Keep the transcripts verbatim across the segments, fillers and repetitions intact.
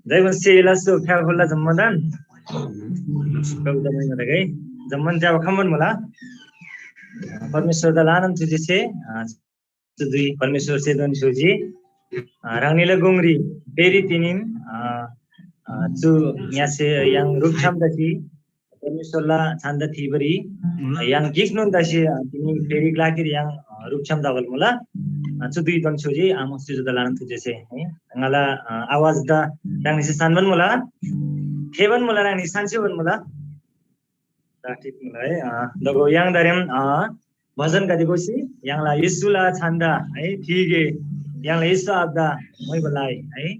जय मसीह, लासु फ्याफुल्ला जम्मदान। प्रभु दमैना दगै जम्मन ज्याबा खम्बन मुला। परमेश्वरदा लानम थुजेसे, अ, चु दुई परमेश्वर सेदन सुजी, अ, ह्राङनीला गुङरी बेरी तिनिन, अ, अ, चु न्यासे याङ रूपछ्याम दसी परमेश्वरला छान्दा थीबरी, अ, याङ गिकनोन दसी, अ, तिनी बेरी ग्लाकिर याङ, अ, रूपछ्याम दबल मुला। अ, चु दुई दन सुजी आमोस चु जुदा लानम थुजेसे, है। ङाला, अ, आवाज दा ह्राङनीसे सानबन मुला। थेबन मुला ह्राङनी सानसेबन मुला। दा ठीक मुला है। अ, दगो याङ दारेम, अ, भजन गदे गोसी याङला येशूला छान्दा है, ठीक है। याङला येशू आब्दा मोइबो लाइ है।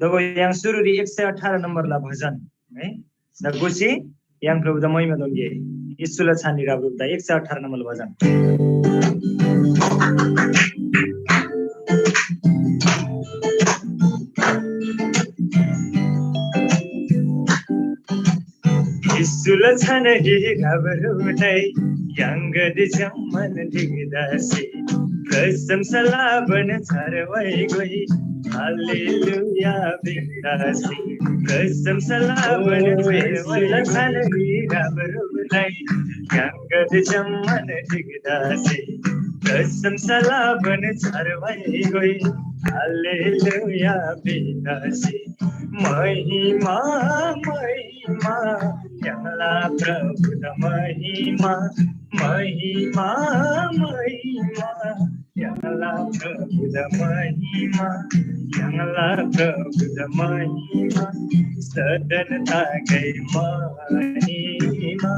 दगो याङ सुरुरी एक सय अठार नम्बरला भजन है। दा गोसी याङ प्रभुदा महिमा दोन्‍गे। येशूला छान्‍दी राब्रुब्‍दा एक सय अठार नम्बरला भजन। येशूला छानरी राबरुलै य्‍हाङगदे जम्‍मान ढिक्‍दासे प्रशंसा लबान छार वाइ गोइ। हालेलुया भिन्‍दासे प्रशंसा लबान छार वाइ गोइ। येशूला छानरी राबरुलै य्‍हाङगदे जम्‍मान ढिक्‍दासे प्रशंसा लबान छार वाइ गोइ। हालेलुया भिन्‍दासे महिमा, महिमा, य्‍हाङला प्रभुदा महिमा, महिमा, महिमा, य्‍हाङला प्रभुदा महिमा, य्‍हाङला प्रभुदा महिमा, सदन तागै महिमा।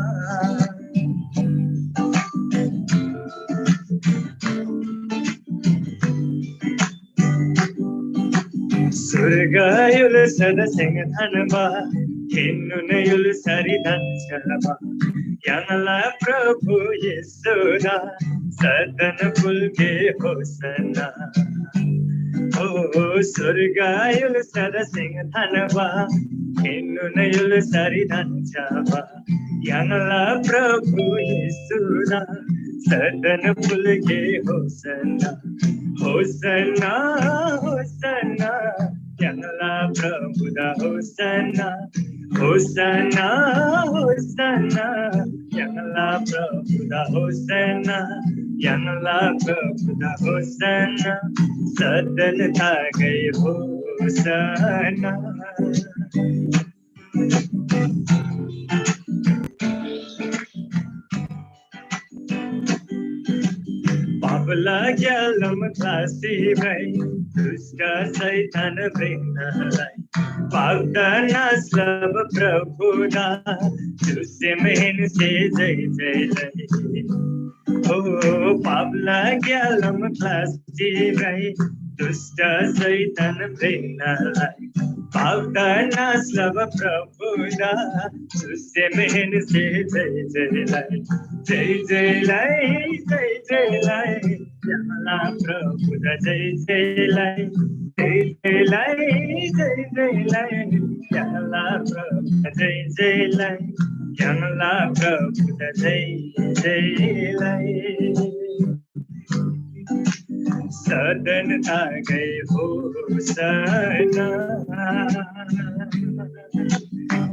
स्‍वर्ग य्‍हुल्‍सादा सेङ थान्‍बा, खेन्‍नोन य्‍हुल्‍सारी धन्‍छ्‌याबा, य्‍हाङला प्रभु येशूदा सदन फुल्‍गे होसन्‍ना। ओ स्‍वर्ग य्‍हुल्‍सादा सेङ थान्‍बा, खेन्‍नोन य्‍हुल्‍सारी धन्‍छ्‌याबा, य्‍हाङला प्रभु येशूदा सदन फुल्‍गे होसन्‍ना। होसन्‍ना, होसन्‍ना, य्‍हाङला प्रभुदा होसन्‍ना। होसन्‍ना, होसन्‍ना, य्‍हाङला प्रभुदा होसन्‍ना। य्‍हाङला प्रभुदा होसन्‍ना। सदन तागै होसन्‍ना। पापला ग्‍यालाम ख्‍लासी भ्रइ दुष्‍ट शैतान भ्रेनालाई पापदा नाश लब प्रभुदा चुसेमहेन्‍से जय जय लइ। ओ पापला ग्‍यालाम ख्‍लासी भ्रइ दुष्‍ट शैतान भ्रेनालाई पापदा नाश लब प्रभुदा चुसेमहेन्‍से जय जय लइ। जय जय लइ, जय जय लइ, य्‍हाङला प्रभुदा जय जय लइ। जय जय लइ, जय जय लइ, य्‍हाङला प्रभुदा जय जय लइ, य्‍हाङला प्रभुदा जय जय लइ। सदन तागै होसना,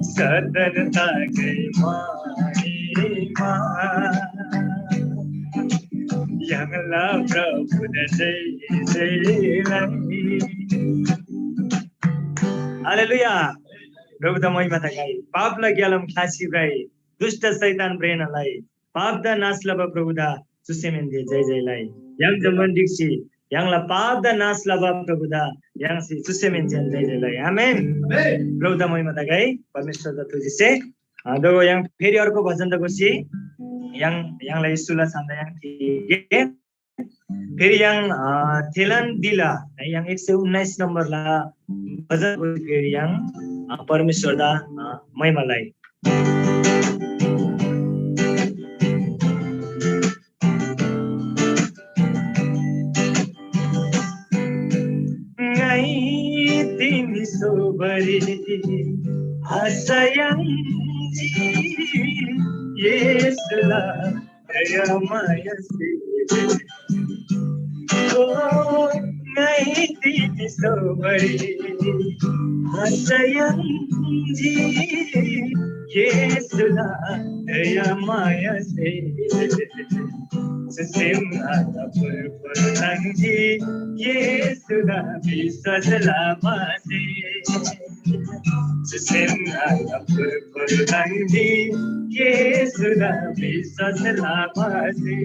सदन तागै महिमा। य्‍हाङला प्रभुदा जय जय लइ। हालेलुया। प्रभुदा महिमा तगै। पापला ग्‍यालाम ख्‍लासी भ्रइ दुष्‍ट शैतान भ्रेनालाई पापदा नाश लबा प्रभुदा चुसेमहेन्‍से जय जय लइ। य्‍हाङ जम्‍मान ढिक्‍सी य्‍हाङला पापदा नाश लबा प्रभुदा य्‍हाङसे चुसेमहेन्‍सेन जय जय लइ। आमेन। आमेन। प्रभुदा महिमा तगै, परमेश्‍वरदा थुजिसे। अ, दोगो य्‍हाङ फेरि अर्को भजन तगोसी य्‍हाङ, य्‍हाङला येशूला छन्‍दा य्‍हाङ थिगे। फेरि य्‍हाङ, अ, थेलान दिला, है, य्‍हाङ एक सय उन्नाइस नम्बरला भजन फेरि य्‍हाङ, अ, परमेश्‍वरदा, अ, महिमा लइ। ङाइ तिमी सोबरी आशा याङ्जी, येशूला दयामायासे। ओ, ङाइ तिमी सोबरी आशा याङ्जी, येशूला दयामायासे। चुसेम ङाला फुर्फुर ताङ्जी, येशूदा विश्‍वास लमासे। चुसेम ङाला फुर्फुर ताङ्जी, येशूदा विश्‍वास लमासे।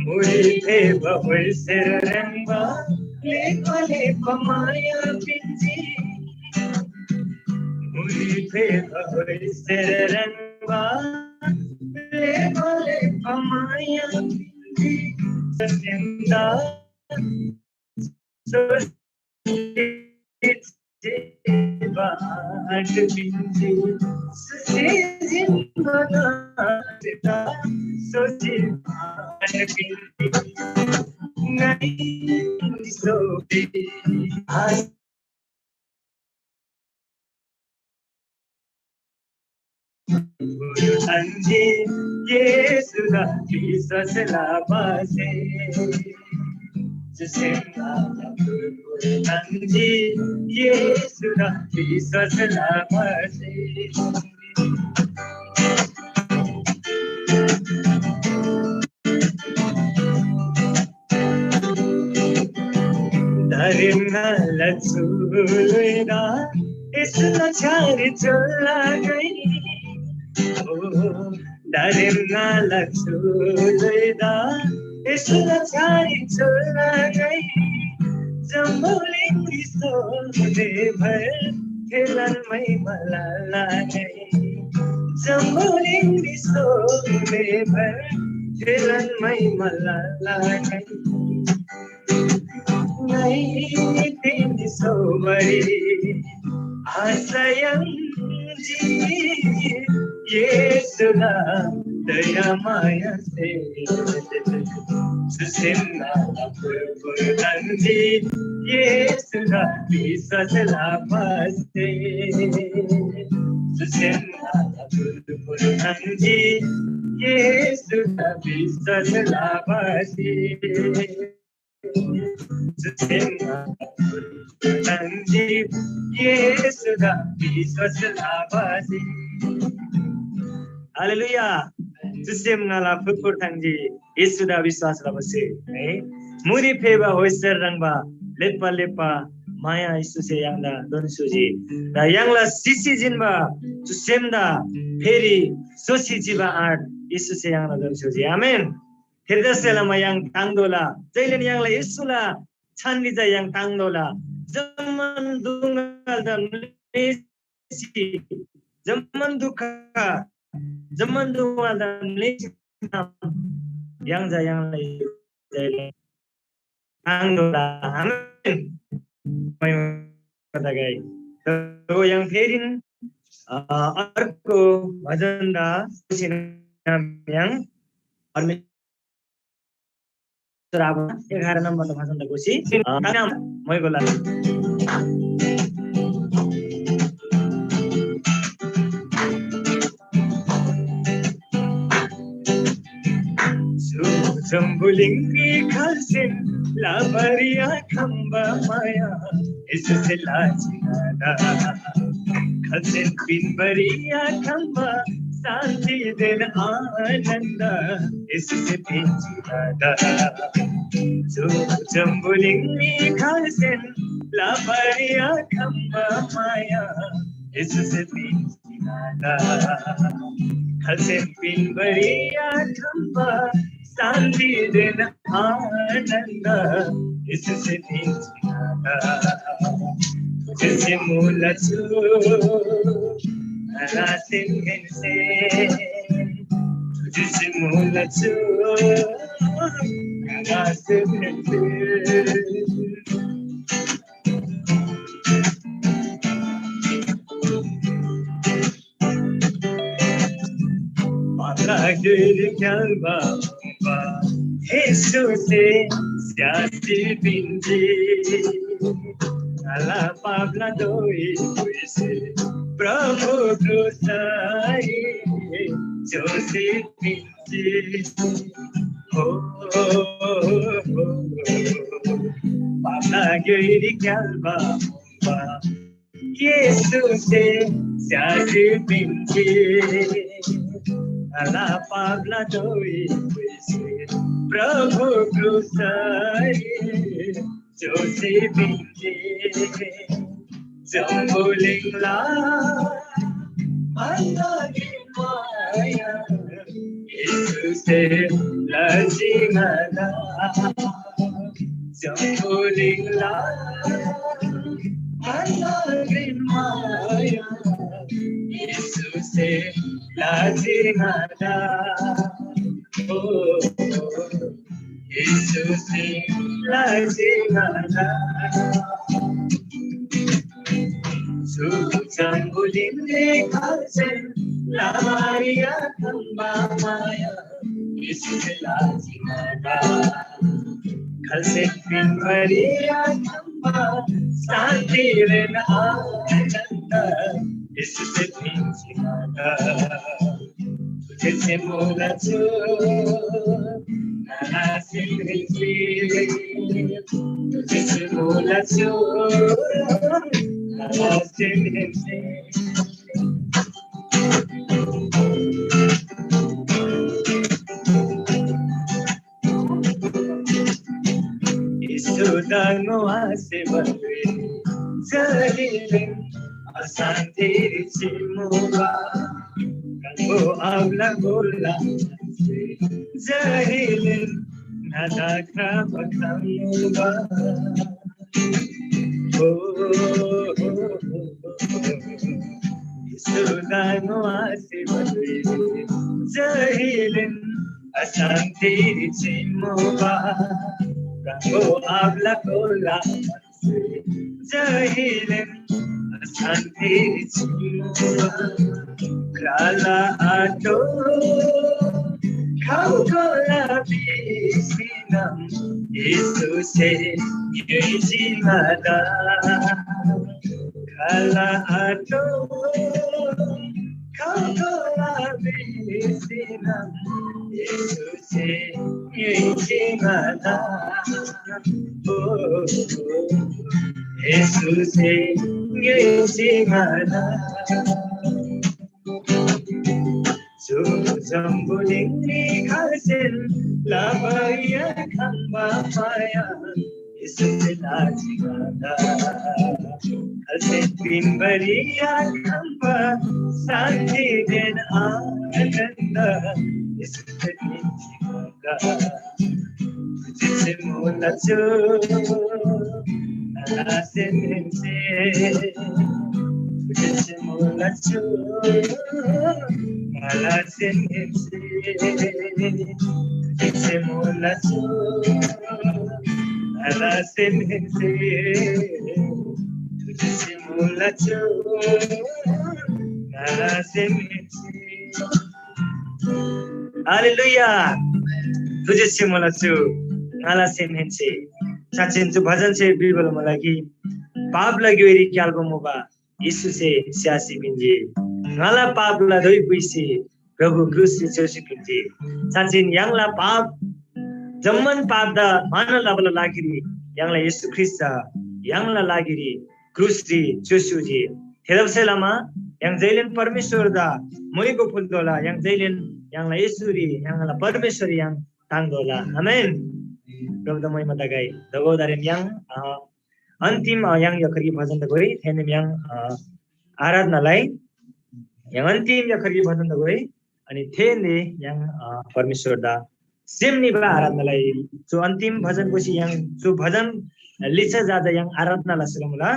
मुरी फेबा होइसेर ह्रङ्‌बा, लेपा लेपा माया पिन्‍जी। मुरी फेबा होइसेर ह्रङ्‌बा, लेपा लेपा माया पिन्‍जी। सस्‍यन्‍दा ताङ्जी, येशूदा विश्‍वास लमासे। चुसेम ङाला फुर्फुर ताङ्जी, येशूदा विश्‍वास लमासे। दारेम ङाला चुलुइदा येशूला छ्‌यारी चोल्‍ला गै। ओ, दारेम ङाला चुलुइदा येशूला छ्‌यारी चोल्‍ला गै। जम्‍बुलिङरी सोबे भर थेलान महिमा लला गै। जम्‍बुलिङरी सोबे भर थेलान महिमा लला गै। ङाइ तिमी सोबरी आशा याङ्जी, येशूला दयामायासे। चुसेम ङाला फुर्फुर ताङ्जी, येशूदा विश्‍वास लमासे। चुसेम ङाला फुर्फुर ताङ्जी, येशूदा विश्‍वास लमासे। चुसेम ङाला फुर्फुर ताङ्जी, येशूदा विश्‍वास लमासे। हालेलुया। चुसेम ङाला फुर्फुर ताङ्जी, येशूदा विश्‍वास लमासे, है। मुरी फेबा होइसेर ह्रङ्‌बा, लेप्‍बा लेप्‍बा माया येशूसे य्‍हाङदा दोन्‍स्‍युजी। र य्‍हाङला सिसी जिन्‍बा चु सेमदा फेरी सोसी चिबा आँट येशूसे य्‍हाङदा दोन्‍स्‍युजी। आमेन। थेतसेलमा य्‍हाङ ताङ्तोःला, जैलेन य्‍हाङला येशूला छानरी चा य्‍हाङ ताङ्तोःला। जम्‍मान दुङ्‌गलदा म्‍लेसी, जम्‍मान दुःख, जम्‍मान दुःखदा म्‍लेसी य्‍हाङ चा य्‍हाङला येशू जैलेन ताङ्तोःला। आमेन। महिमा तगै। तो य्‍हाङ फेरिन, अ, अर्को भजनदा सिनाम य्‍हाङ परमेश्‍वर आबा एघार नम्बरला भजनदा गोसी, अ, ताङ्ना मैगोला। जम्बुलिङरी खाल्‍सेन लाबारी आखम्‍बा माया येशूसे लाजिनादा। खाल्‍सेन पिन्‍बारी आखम्‍बा शान्‍तिदेन आनन्‍द येशूसे पिन्‍जिनादा। जम्बुलिङरी खाल्‍सेन लाबारी आखम्‍बा माया येशूसे पिन्‍जि खाल्‍सेन पिन्‍बारी आखम्‍बा शान्‍तिदेन आनन्‍द येशूसे पिन्‍जी। तुझसे मुला छु ङासेन हेन्‍से, तुझसे मुला छु ङासेन हेन्‍से। पापला ग्‍योइरी क्‍याल्‍बा मुबा येशूसे स्‍यासी पिन्‍जी। ङाला पापला दोइ पुइसी प्रभु क्रुसरी जोसी पिन्‍जी। हो, हो, हो, हो। पापला ग्‍योइरी क्‍याल्‍बा मुबा येशूसे स्‍यासी पिन्‍जी। ङाला पापला दोइ पुइसी प्रभु क्रुसरी जोसी पिन्‍जी। जम्‍बुलिङला भन्‍दा गिक माया येशूसे लजी ङादा। जम्‍बुलिङला भन्‍दा गिक माया येशूसे लजी ङादा। ओ, येशूसे लजी ङादा। जम्‍बुलिङरी खाल्‍सेन लाबारी आखम्‍बा माया येशूसे लजी ङादा। खाल्‍सेन पिन्‍बारी आखम्‍बा शान्‍तिदेन आनन्‍द येशूसे पिन्‍जी ङादा। तुझसे मुला छु ङासेन हेन्‍से, तुझसे मुला छु ङासेन हेन्‍से। येशूदा ङोआसे भन्‍बी जहिलेन अशान्‍तिरी चिमुबा। ह्राङको आब्‍ला गोला जहिलेन ङादा क्राबा खम्‍बा। ओ, येशूदा ङोआसे भन्‍बी जहिलेन अशान्‍तिरी चिमुबा। ह्राङको आब्‍ला गोला जहिलेन अशान्‍तिरी चिमुबा। क्राला आटो खाउकोला भिसीनम येशूसे ङ्‌योइजी ङादा। क्राला आटो खाउकोला भिसीनम येशूसे ङ्‌योइजी ङादा। ओ, येशूसे ङ्‌योइजी ङादा। जम्‍बुलिङरी खाल्‍सेन लाबारी आखम्‍बा माया यसुसे लाजी ङादा। हल्से पिन्बरी आखम्बा शान्ति देन आनन्द यसुसे पिन्जी ङादा। जिसे मोला चु ङाला सेमहेन्से। जिसे मोला चु ङाला सेमहेन्से। जिसे मोला चु ङाला सेमहेन्से। जिसे मोला चु ङाला सेमहेन्से। हालेलुया। तुझे से मला चु ङाला सेमहेन्से। साँच्‍चिन चु भजन छे बिबल मला कि पाप लगी वेरी क्याल्‍बो मुबा येशूसे स्‍यासी पिन्‍जी। ङाला पापला धोइ पुइसी प्रभु क्रुसरी च्‍योसी पिन्‍जी। साँच्‍चिन य्‍हाङला पाप जम्‍मान पापदा मान लबाला लागिरी य्‍हाङला येशू ख्रीष्‍ट चा य्‍हाङला लागिरी क्रुसरी च्‍योस्‍युजी। थेतबासेलमा य्‍हाङ जैलेन परमेश्‍वरदा मोइगो फुल्‍तोःला, य्‍हाङ जैलेन य्‍हाङला येशूरी य्‍हाङला परमेश्‍वररी य्‍हाङ ताङ्तोःला। आमेन। प्रभुदा महिमा तगै। दगोदारेन य्‍हाङ, अ, अन्तिम, अ, य्‍हाङ यखरकी भजन तगोइ, थेनम य्‍हाङ, अ, आराधनालाई य्‍हाङ अन्तिम यखरकी भजन तगोइ, अनि थेनले य्‍हाङ, अ, परमेश्‍वरदा सेम निबा आराधनालाई चु अन्तिम भजन गोसी य्‍हाङ चु भजन लिच्‍छा जाजा य्‍हाङ आराधना लसेला मुला।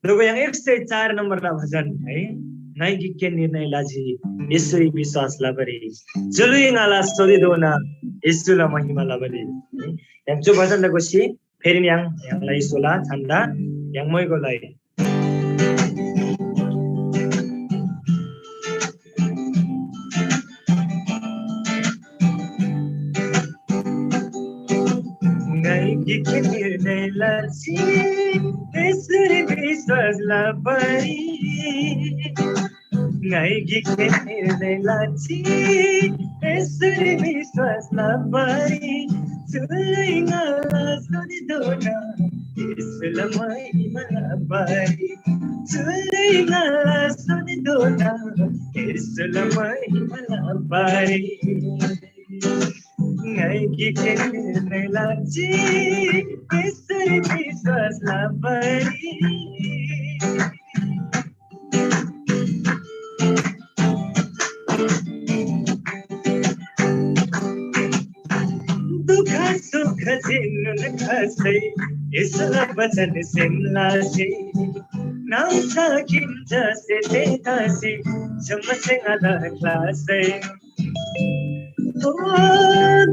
दोगो य्‍हाङ एक सय चार नम्बरला भजन है, ङाइ गिकके निर्णय लजी, येशूरी विश्‍वास लबारी। चुलुइ ङाला सोधीधोना येशूला महिमा लबारी। है, य्‍हाङ चु भजन गोसी फेरि य्‍हाङ य्‍हाङला येशूला छन्‍दा य्‍हाङ मोइगोलाई। ङाइ गिक निर्णय लजी, येशूरी विश्‍वास लबारी। ङाइ गिक निर्णय लजी, येशूरी विश्‍वास लबारी। चुलै ङाला सोधीधोना येशूला महिमा लबारी। चुलै ङाला सोधीधोना येशूला महिमा लबारी। ङाइ गिक निर्णय लजी, येशूरी विश्‍वास लबारी। दुःख सुख जिन्‍नुन खसै, येशूला वचन सेम लसी। नाम्‍सा किन्‍जासे ते तसी, जम्‍मासे ङादा ख्‍लासै। ओ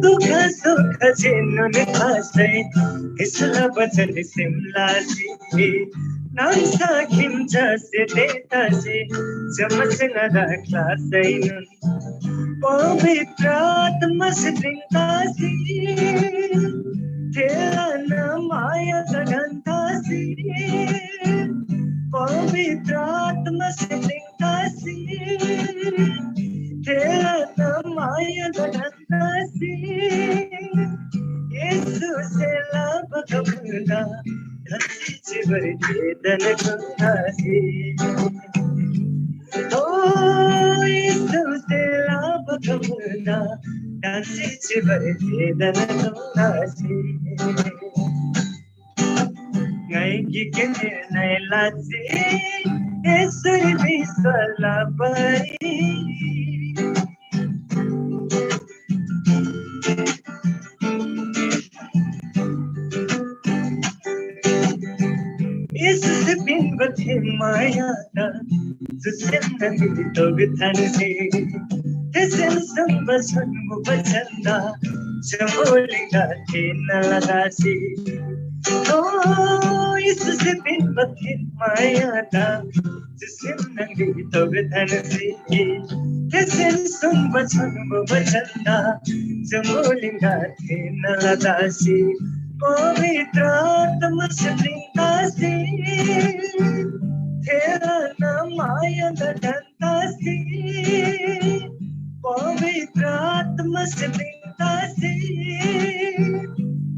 दुःख सुख जिन्‍नुन खसै, येशूला वचन सेम लसी। नाम्‍सा किन्‍जासे ते तसी, जम्‍मासे ङादा ख्‍लासैनोन। पवित्र आत्‍मासे प्‍लिङ तसी, थेला माया गगन तसी। पवित्र आत्‍मासे प्‍लिङ तसी, थेला माया गगन तसी। येशूसे लबा कबुला, तसी चिबरी वेदन तसी। ओ येशूसे लबा कबुला, तसी चिबरी वेदन तसी। ङाइ गिक निर्णय लजी, येशूरी विश्‍वास लबारी। येशूसे पिन्‍बा थे मायादा चुसेन न्‍हङरी तोग थान्‍सी। थेसेन सुङ्बा छोन्‍बो बचनदा जम्‍बुलिङदा थेःना लसी। ओ येशूसे पिन्‍बा थे मायादा चुसेन न्‍हङरी तोग थान्‍सी। थेसेन सुङ्बा छोन्‍बो बचनदा जम्‍बुलिङदा थेःना लसी। पवित्र आत्‍मासे प्‍लिङ तसी, थेला माया गगन तसी। पवित्र आत्‍मासे प्‍लिङ तसी,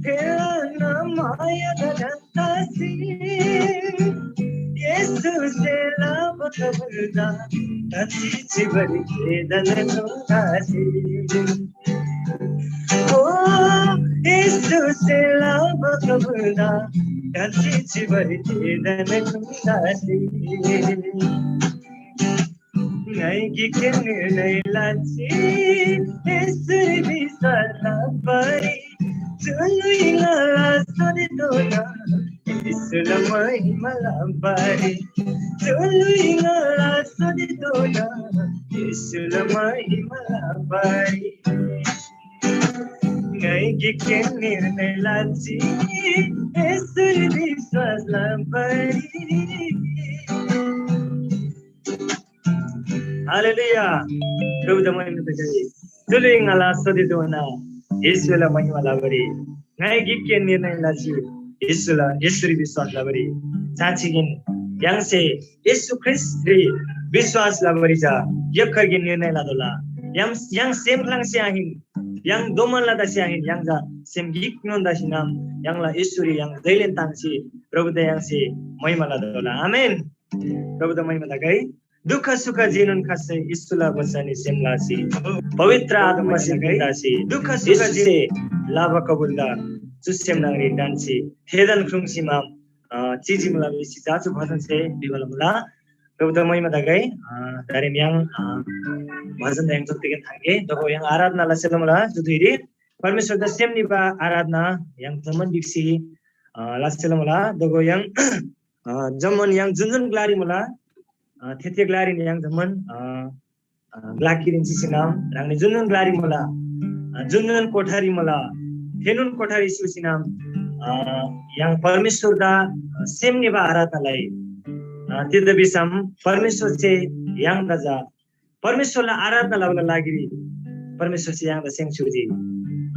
थेला माया गगन तसी। येशूसे लबा कबुला, तसी चिबरी वेदन तसी। ओ येशूसे लाबा कबुला, ढन्‍सी चिबारी तेदन खुन्‍दासे। ङाइ गिकन निर्णय लान्‍सी, येशूरी विश्‍वास लबारी, जुलुइ ङाला सदे दोना, येशूला महिमा लबारी, जुलुइ ङाला सदे दोना, येशूला महिमा लबारी। ङाइ गिकन निर्णय लान्‍सी, येशूरी विश्‍वास लबारी। हालेलुया। प्रभुदा महिमा तगै। जुलुइ ङाला सदे दोना येशूला महिमा लबारी। ङाइ गिकन निर्णय लान्‍सी येशूला, येशूरी विश्‍वास लबारी। साँच्‍चिगेन य्‍हाङसे येशू ख्रीष्‍टरी विश्‍वास लबारी चा यक्‍खरगेन निर्णय लतोःला। य्‍हाङ, य्‍हाङ सेम ख्‍लाङसे आहिन, य्‍हाङ दोमन लदासे आहिन, य्‍हाङ चा सेम गिकनोन तसीनम य्‍हाङला येशूरी य्‍हाङ जैलेन ताङ्सी प्रभुदा य्‍हाङसे महिमा लतोःला। आमेन। प्रभुदा महिमा तगै। दुःख सुख जेनोन खसै येशूला बचनरी सेम लासी, पवित्र आत्मासे पिन्‍दासी, दुःख सुख येशूसे लाबा कबुलदा चु सेम न्‍हङरी ढन्‍सी थेदान ख्रुङ्‌सी माम, अ, चिजी मुला भिसी चा चु भजनसे भिबा मुला। प्रभुदा महिमा तगै। अ, दारेम य्‍हाङ, अ, भजन य्‍हाङ थोत्तिकेन थाङ्गे। दगो य्‍हाङ आराधना लसेला मुला। चु धुइरी परमेश्‍वरदा सेम निबा आराधना य्‍हाङ जम्‍मान ढिक्‍सी, अ, लसेला मुला। दगो य्‍हाङ अ, जम्‍मान य्‍हाङ जुन जुन ग्‍लारी मुला, अ, थे थे ग्‍लारीन य्‍हाङ जम्‍मान, अ, अ, ग्‍ला किरिन चिसीनम ह्राङनी जुन जुन ग्‍लारी मुला, अ, जुन जुन कोठारी मुला, थेनोन कोठारी स्‍युसीनम, अ, य्‍हाङ परमेश्‍वरदा, अ, सेम निबा आराधना लइ। अ, तिग्‍दा भिसम परमेश्‍वरसे य्‍हाङदा चा परमेश्‍वरला आराधना लबाला लागिरी परमेश्‍वरसे य्‍हाङदा सेङ स्‍युजी।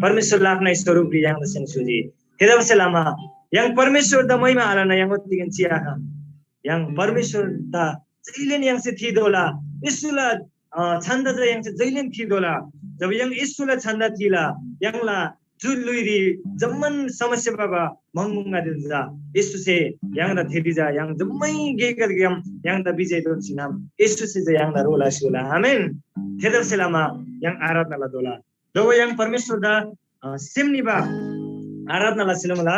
परमेश्‍वरला आफ्नै स्वरूपरी य्‍हाङदा सेङ स्‍युजी। थेतबासेलमा य्‍हाङ परमेश्‍वरदा महिमा आलना य्‍हाङ ओत्तिकेन चिआखम। य्‍हाङ परमेश्‍वरदा जैलेन य्‍हाङसे थीतोःला। येशूला, अ, छन्‍दा चा य्‍हाङसे जैलेन थीतोःला। जब य्‍हाङ येशूला छन्‍दा थीला, य्‍हाङला चु ल्‍हुइरी जम्‍मान समस्या बाबा म्‍हङम्‍हङगदे चा येशूसे य्‍हाङदा थेरी चा य्‍हाङ जम्‍मै गेगदेग्‍याम य्‍हाङदा विजय दोन्‍सीनम येशूसे चा य्‍हाङदा रो लसी होला। आमेन। थेतबासेलमा य्‍हाङ आराधना लतोःला। जब य्‍हाङ परमेश्‍वरदा, अ, सेम निबा आराधना लसेला मुला,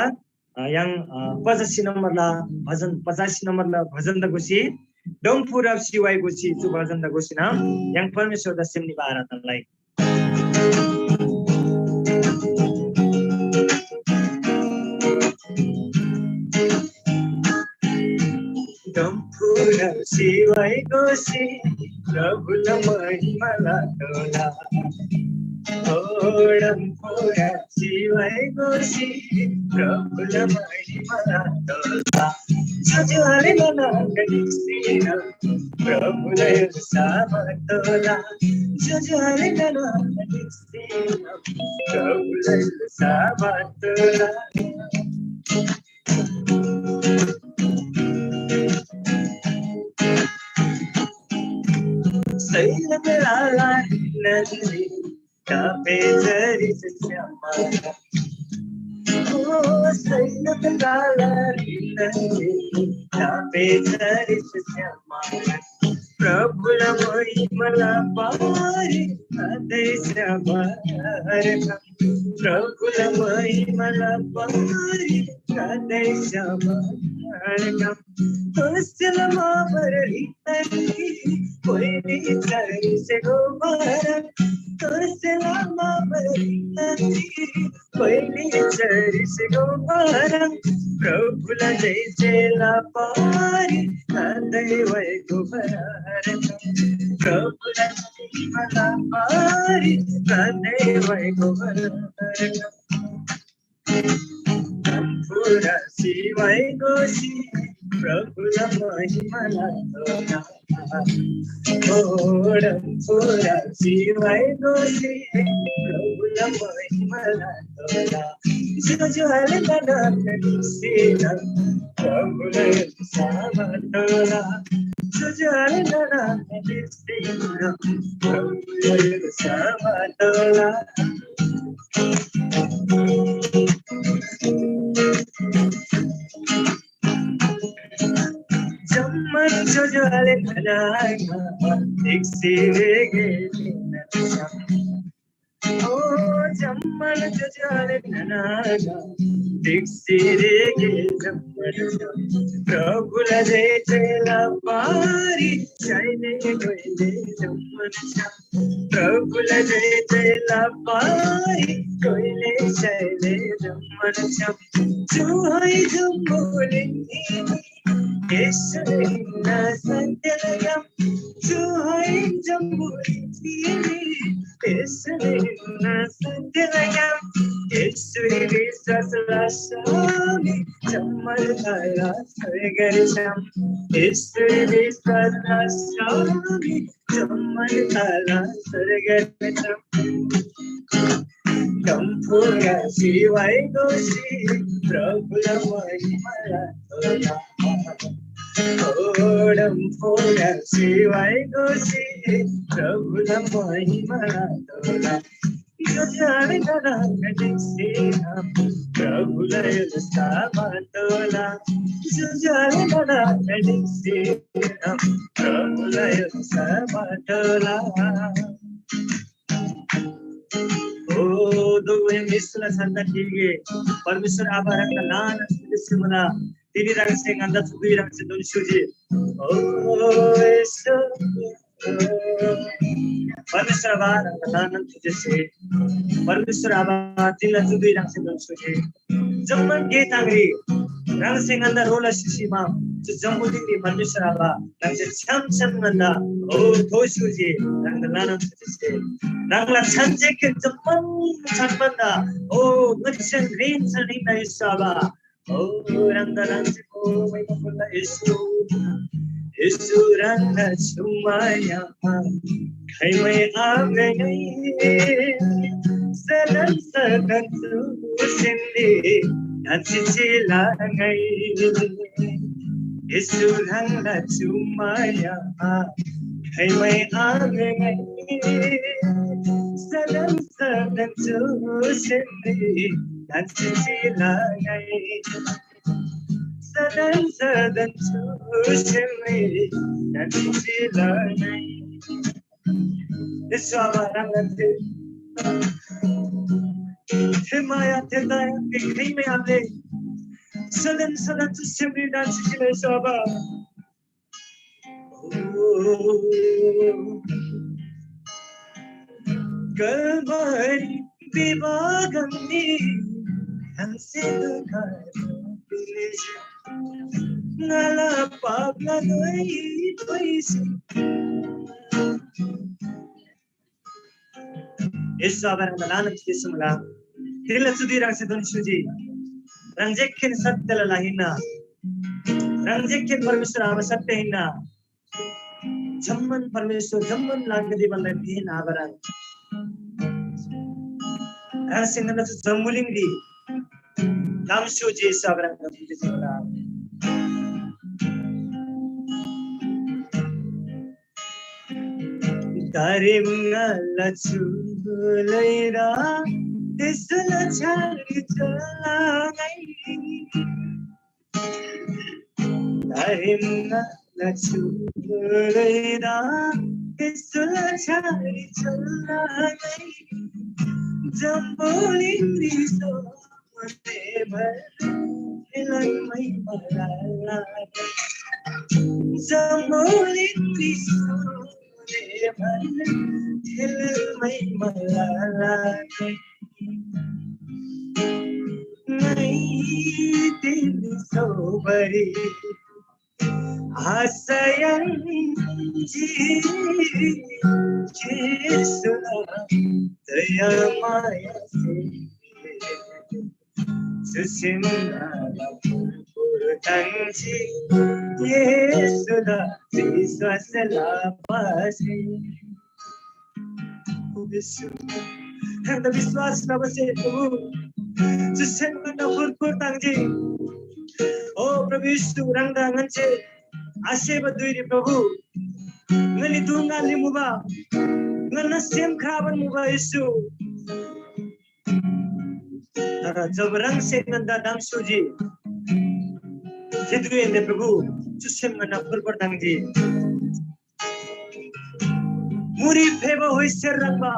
अ, य्‍हाङ, अ, पचासी नम्‍बरला भजन, पचासी नम्‍बरला भजनदा घोसी, डम्‍फु राप्‍सी वाइ घोसी चु भजनदा घोसीनम य्‍हाङ परमेश्‍वरदा सेम निबा आराधना लइ। डम्‍फुरा सिवाइ गोसी प्रभुला महिमा लतोःला। ओ डम्‍फुरा सिवाइ गोसी प्रभुला महिमा लतोःला। जुजुआले ननाङ्गा निस्‍तिना प्रभुलाई साबतोला। जुजुआले ननाङ्गा निस्‍तिना प्रभुलाई साबतोला। सैलम लाला नन्दी तापे जरी से श्यामा। ओ सैलम लाला नन्दी तापे जरी से श्यामा। प्रभुला महिमाला पारी खाँदै स्‍याबार। प्रभुला महिमाला पारी खाँदै स्‍याबार। तोसेला माबर रितानी कोइनी चरी से गोबारा। तोसेला माबर रितानी कोइनी चरी से गोबारा। प्रभुला जय जयला पारी खाँदै वै गोबारा। प्रभुला महिमाला पारी खाँदै वै गोबारा। डम्‍फुरा सिवाइ गोसी प्रभुला महिमा लतोःला। ओ डम्‍फुरा सिवाइ गोसी प्रभुला महिमा लतोःला। जुजुआले ननाङ्गा निस्‍तिना प्रभुलाई साबतोःला। जुजुआले ननाङ्गा निस्‍तिना प्रभुलाई साबतोःला। जम्‍मान जुजुआले ननाङ्गा निस्‍तिना ओ जम्मन जुजुआले ननागा, दिक्सिरे गे जम्मन छ्‌याम। प्रभुला जय जयला पारी, शैले कोइले जम्मन छ्‌याम। प्रभुला जय जयला पारी, कोइले शैले जम्मन छ्‌याम। जुहाइ जम्बुलिङरी, येशूला सत्यला ग्याम। जुहाइ जम्बुलिङरी, येशूला सत्यला ग्याम। येशूरी विश्वास लसी जम्‍मान थला स्वर्गरी छ्‌याम। येशूरी विश्वास लसी जम्‍मान थला स्वर्गरी छ्‌याम। डम्‍फुरा सिवाइ दोसी प्रभुला महिमा लतोःला। ओ डम्‍फुरा सिवाइ दोसी प्रभुला महिमा लतोःला। जुजुआले ननागदेसे प्रभुलाई यल्‍सा मातोःला। जुजुआले ननागदेसे प्रभुलाई यल्‍सा मातोःला। ओ दोगोइ मिसला छन्‍दा ठीक गे। परमेश्‍वर आबा ह्राङदा ल्‍हानान स्तुति मुला। तिनी ह्राङसे ङन्‍दा चु धुइ ह्राङसे दोन स्‍युजी। ओ येशू। परमेश्‍वर आबा ह्राङदा ल्‍हानान थुजेसे। परमेश्‍वर आबा तिनला चु धुइ ह्राङसे दोन स्‍युजी। जम्‍मान गे ताङरी ह्राङसे ङन्‍दा रोला सिसीमा चु जम्‍बुलिङरी परमेश्‍वर आबा ह्राङसे छ्‌याम छ्‌याम ङन्‍दा ओ थो स्‍युजी ह्राङदा ल्‍हानान थुजेसे। ह्राङला छन्‍जेकेन जम्‍मान छन्‍बन्‍दा ओ ङन्‍सेन ह्रेन छन्‍हिन्‍ना येशू आबा। ओ ह्राङदा ह्राङसे ओ महिमा फुल्‍ला येशू। येशू ह्राङदा छुम्‍माया खाइमै आम्‍लेङै। सदन सदन चुसेन्‍दे ढन्‍सी चिला ङै। येशू ह्राङदा छुम्‍माया खाइमै आम्‍लेङै। सदन सदन चुसेन्‍दे ढन्‍सी चिला ङै। सदन सदन चुसेन्‍दे ढन्‍सी चिला ङै। येशू आबा ह्राङला थे, थे माया, थे दया, थे खाइमै आम्‍ले। सदन सदन चुसेन्‍दे ढन्‍सी चिला येशू आबा। कलवरी विवाहगमनी ह्राङसे दुःख पिलेसे ङाला पापला दोइ पैसे। येशू आबा ह्राङदा ल्‍हानान थुजेसे मुला। तिनीला चु धुइ ह्राङसे दोन स्‍युजी। ह्राङ जेखेन सत्‍यला ला हिन्‍ना। ह्राङ जेखेन परमेश्‍वर आबा सत्‍य हिन्‍ना। जम्‍मान परमेश्‍वर, जम्‍मान लाङगदे भन्‍दा घ्रेन आबा ह्राङ। ह्राङसे ङन्‍दा चु जम्‍बुलिङरी ताम स्‍युजी येशू आबा ह्राङदा थुजेसे मुला। दारेम ङाला चुलैरा येशूला छ्‌यारी चल्‍ला ङाइ। दारेम ङाला चुलैरा येशूला छ्‌यारी चल्‍ला ङाइ। जम्‍बुलिङरी सो येशूदा विश्वास लबासे। येशू, ह्राङदा विश्वास लबासे प्रभु, चु सेम ङन्‍ना फुरफुर ताङ्जी। ओ प्रभु येशू, ह्राङदा ङन्‍से आसेबा धुइरी प्रभु, ङनी दुङ्‌गाली मुबा, ङन्‍ना सेम ख्राबान मुबा येशू। तर जब ह्राङसे ङन्‍दा दाम स्‍युजी, थे धुइहेन्‍से प्रभु, चु सेम ङन्‍ना फुरफुर ताङ्जी। मुरी फेबा होइसेर ह्रङ्‌बा,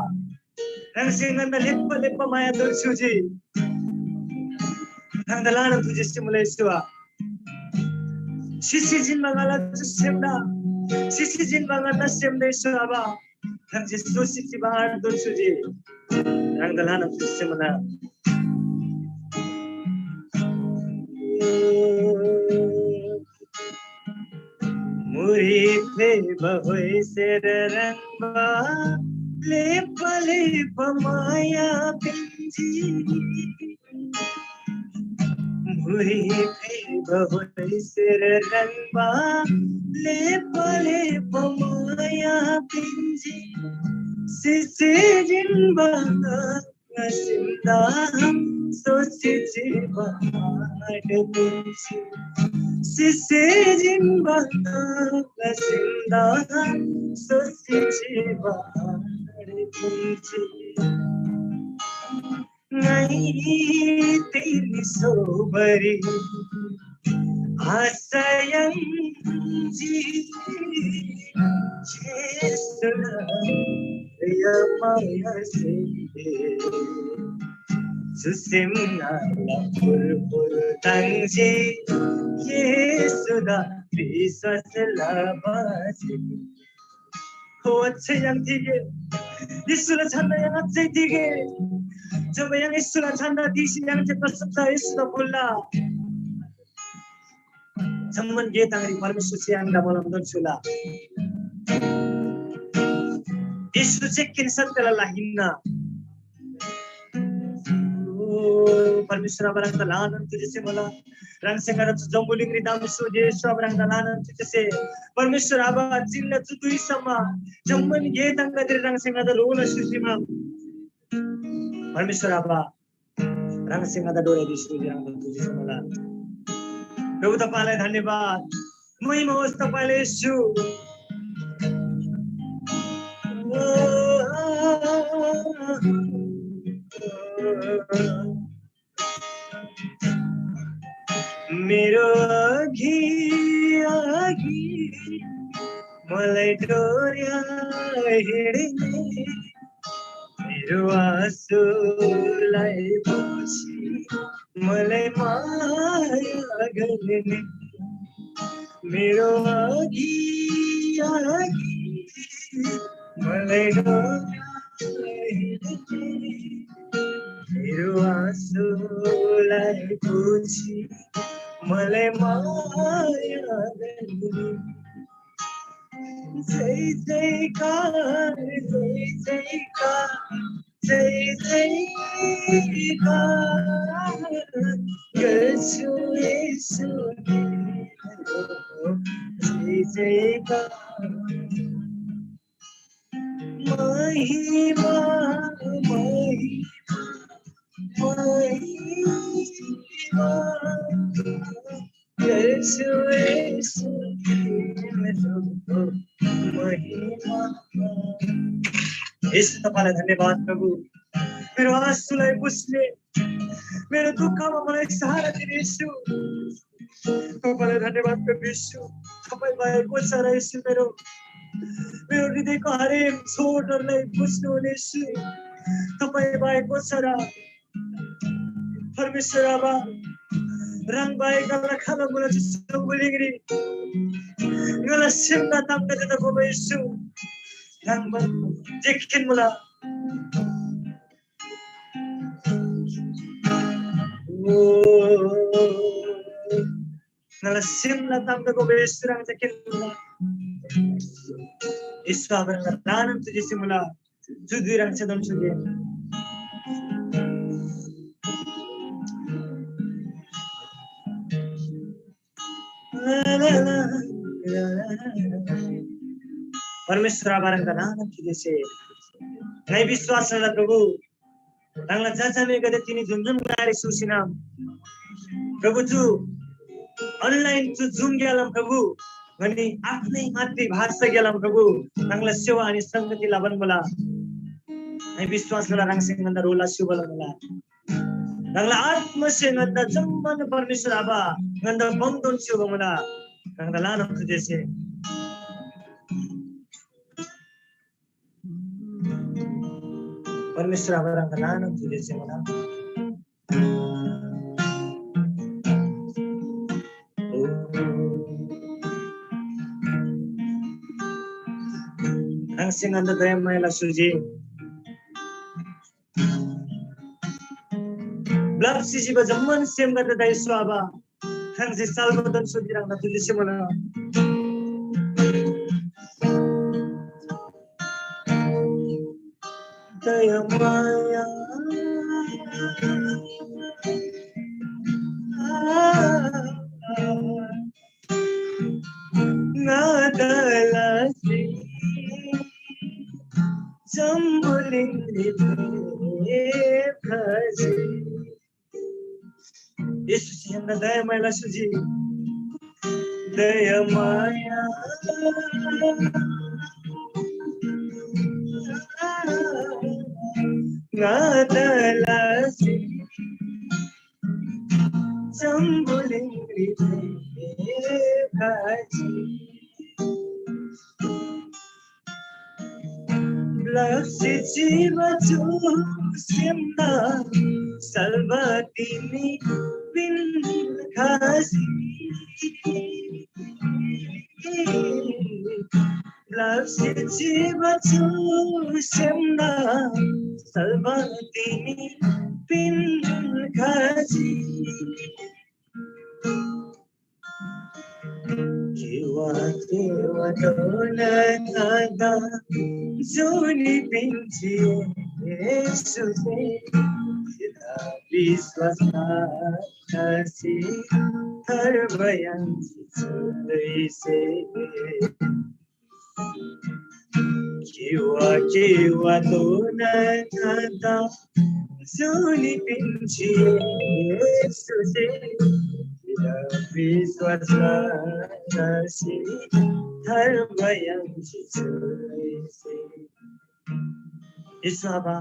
ह्राङसे ङन्‍दा लेप्‍बा लेप्‍बा माया दोस्‍युजी। ह्राङदा ल्‍हानान थुजेसे मुला येशूआ। सिसी जिन्‍बा ङाला चु सेमदा, सिसी जिन्‍बा ङन्‍दा सेमदा येशू आबा। ह्राङसे सोसी चिबा आँट दोस्‍युजी। ह्राङदा ल्‍हानान थुजेसे मुला। मुरी फेबा होइसेर ह्रङ्बा लेप्‍बा लेप्‍बा माया पिन्‍जी। मुरी फेबा होइसेर ह्रङ्बा लेप्‍बा लेप्‍बा माया पिन्‍जी। सिसी जिन्‍बा ङासिन्‍दा सोसी चिबा आँट दोस्‍युजी। सिसी जिन्‍बा ङासिन्‍दा सोसी चिबा आँट दोस्‍युजी। ङाइ तिनी सोबारी आशा याङ्जी। येशूला या मायासे चुसेम ङाला फुरफुर ताङ्जी। येशूदा विश्‍वास लबासे हो, अझै य्‍हाङ तिगे। येशूला छान्‍दा य्‍हाङ अझै तिगे। जब य्‍हाङ येशूला छान्‍दा तिसी य्‍हाङ जे प्रशंसा येशूदा फुल्‍ला। जम्‍मान गे ताङरी परमेश्‍वरसे य्‍हाङदा मोलम दोन्‍छ्‌युला। येशू जे किन सत्‍यला ला हिन्‍ना। ओ, परमेश्‍वर आबा ह्राङदा ल्‍हानान थुजेसे मुला। ह्राङसे ङादा चु जम्‍बुलिङरी दाम स्‍होजी, येशू आबा ह्राङदा ल्‍हानान थुजेसे। परमेश्‍वर आबा, जिल्‍ला चु धुइसम्म जम्‍मान गे ताङगदेरी ह्राङसे ङादा ह्रो लसी स्‍होजीमा। परमेश्‍वर आबा, ह्राङसे ङादा डोर्‍याइदिसी ह्राङदा थुजेसे मुला। प्रभु, तपाईँलाई धन्यवाद। महिमा होस् तपाईँलाई, येशू। मेरो अघि अघि मलाई डोर्‍या हिँड्ने, मेरो आँसुलाई पोछी मलाई माया गर्ने, मेरो अघि अघि मलाई डोर्‍या हिँड्ने, मेरो आँसुलाई पोछी मलाई माया गर्ने। जय जयकार, जय जयकार, जय जयकार गर्छु येशू तिम्रो। जय जयकार। महिमा, महिमा, महिमा गर्छु येशू तिम्रो महिमा। येशू, तपाईँलाई धन्यवाद प्रभु। मेरो आँसुलाई पुस्ने, मेरो दुःखमा मलाई सहारा दिने येशू, तपाईँलाई धन्यवाद प्रभु येशू। तपाईँ बाहेक को छ र येशू मेरो, मेरो हृदयको हरेक छोटहरूलाई बुझ्नुहुने येशू, तपाईँ बाहेक को छ र? परमेश्वर आबा, ह्राङ बाहेक ङाला खाल मुला चु जम्‍बुलिङरी। ङाला सेमला तामगदेदा घोबा येशू, ह्राङ बा-, जे खेन्‍मुला। ओ, ङाला सेमला तामगदे घोबा येशू, ह्राङ जे खेन्‍मुला। येशू आबा, ह्राङला दानम चुजी सिमुला। जुजुइ ह्राङसे दोन सुगे। परमेश्वर आबा, ह्राङदा नाम खिदेसे। ङाइ विश्वास लला प्रभु, ह्राङला जजामेगदे तिनी जुन जुन ग्‍लारी सुसीनम प्रभु, चु online चु Zoom ग्‍यालम प्रभु, ङनी आफ्नै मातृभाषा ग्‍यालम प्रभु, ह्राङला सेवा अनि संगति लबान मुला। ङाइ विश्वास लला, ह्राङसे ङन्‍दा ह्रो लसी उबला मुला। ह्राङला आत्‍मासे ङन्‍दा जम्‍मान परमेश्‍वर आबा ङन्‍दा बङ्‌तोन स्‍य्‍हूबा मुला। ह्राङदा ल्‍हानान थुजेसे। परमेश्वर आबा, ह्राङदा ल्‍हानान थुर्जी चिमुला। ह्राङसे ङन्‍दा दयामाया लसी स्‍होजी। ब्‍लप्‍सी चिबा जम्‍मान सेमगदेदा येशू आबा, ह्राङसे साल्‍बादेन स्‍होजी, ह्राङदा थुर्जी चिमुला। दयामाया ङादा लसी जम्‍बुलिङरी भ्रजी। येशूसे य्‍हाङदा दयामाया लसी स्‍होजी। दयामाया ङादा लसी जम्‍बुलिङरी भ्रजी। ब्‍लप्‍सी चिबा चु सेमदा साल्‍बा तिनी पिन्‍खजी। ब्‍लप्‍सी चिबा चु सेमदा साल्‍बा तिनी पिन्‍खजी। केवा केवा दोना ङादा जुनी पिन्‍जी येशूसे, विश्‍वास लसी थार्बा याङ्जी चुदैसे। केवा केवा दोना ङादा जुनी पिन्‍जी येशूसे, विश्‍वास लसी थार्बा याङ्जी चुदैसे। येशू आबा,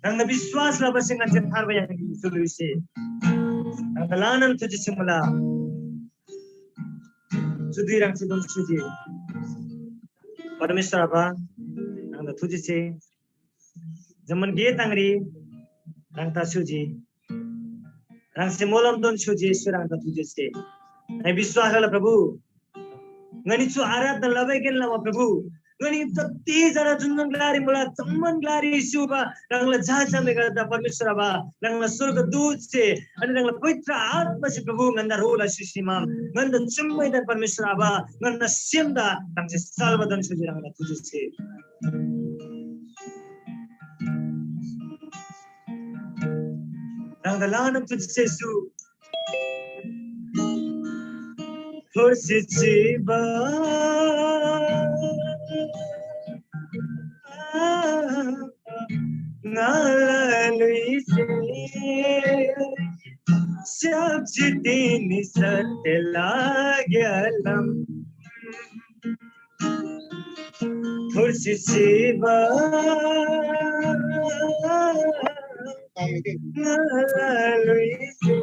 ह्राङदा विश्‍वास लबासे ङन्‍से थार्बा याङ्जी चुदैसे। ह्राङदा ल्‍हानान थुर्जी चिमुला। चु धुइ ह्राङसे दोन स्‍होजी। परमेश्‍वर आबा, ह्राङदा थुर्जीसे जम्‍मान गे ताङरी ह्राङदा स्‍होजी। ह्राङसे मोलमधोन स्‍होजी, येशू ह्राङदा थुर्जीसे। ङाइ विश्‍वास लला प्रभु, ङनी चु आराधना लबाइकेन लमा प्रभु, ङनी जति जना जुन जुन ग्‍लारी मुला, जम्‍मान ग्‍लारी येशू आबा, ह्राङला झाझामेगदेदा परमेश्‍वर आबा, ह्राङला स्‍वर्गदूतसे, अनि ह्राङला पवित्र आत्‍मासे प्रभु, ङन्‍दा ह्रो लसी स्‍हीमा, ङन्‍दा चुम्‍मैदा परमेश्‍वर आबा, ङन्‍दा सेमदा ह्राङसे साल्‍बादेन स्‍होजी, ह्राङदा थुर्जीसे। ह्राङदा ल्‍हानान थुर्जीसे येशू। थोर्सी चिबा ङाला ल्‍हुइसे स्‍याप्‍जी तिनी सत्‍यला ग्‍यालाम। थोर्सी चिबा ङाला ल्‍हुइसे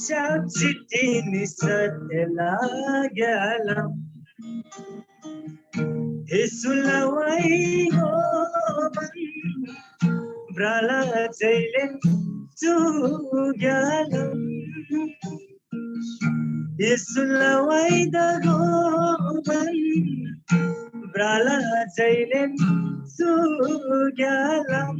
स्‍याप्‍जी तिनी सत्‍यला ग्‍यालाम। येशूला वाइ गोबान भ्रला जैलेन चु ग्‍यालाम। येशूला वाइदा गोबान भ्रला जैलेन चु ग्‍यालाम।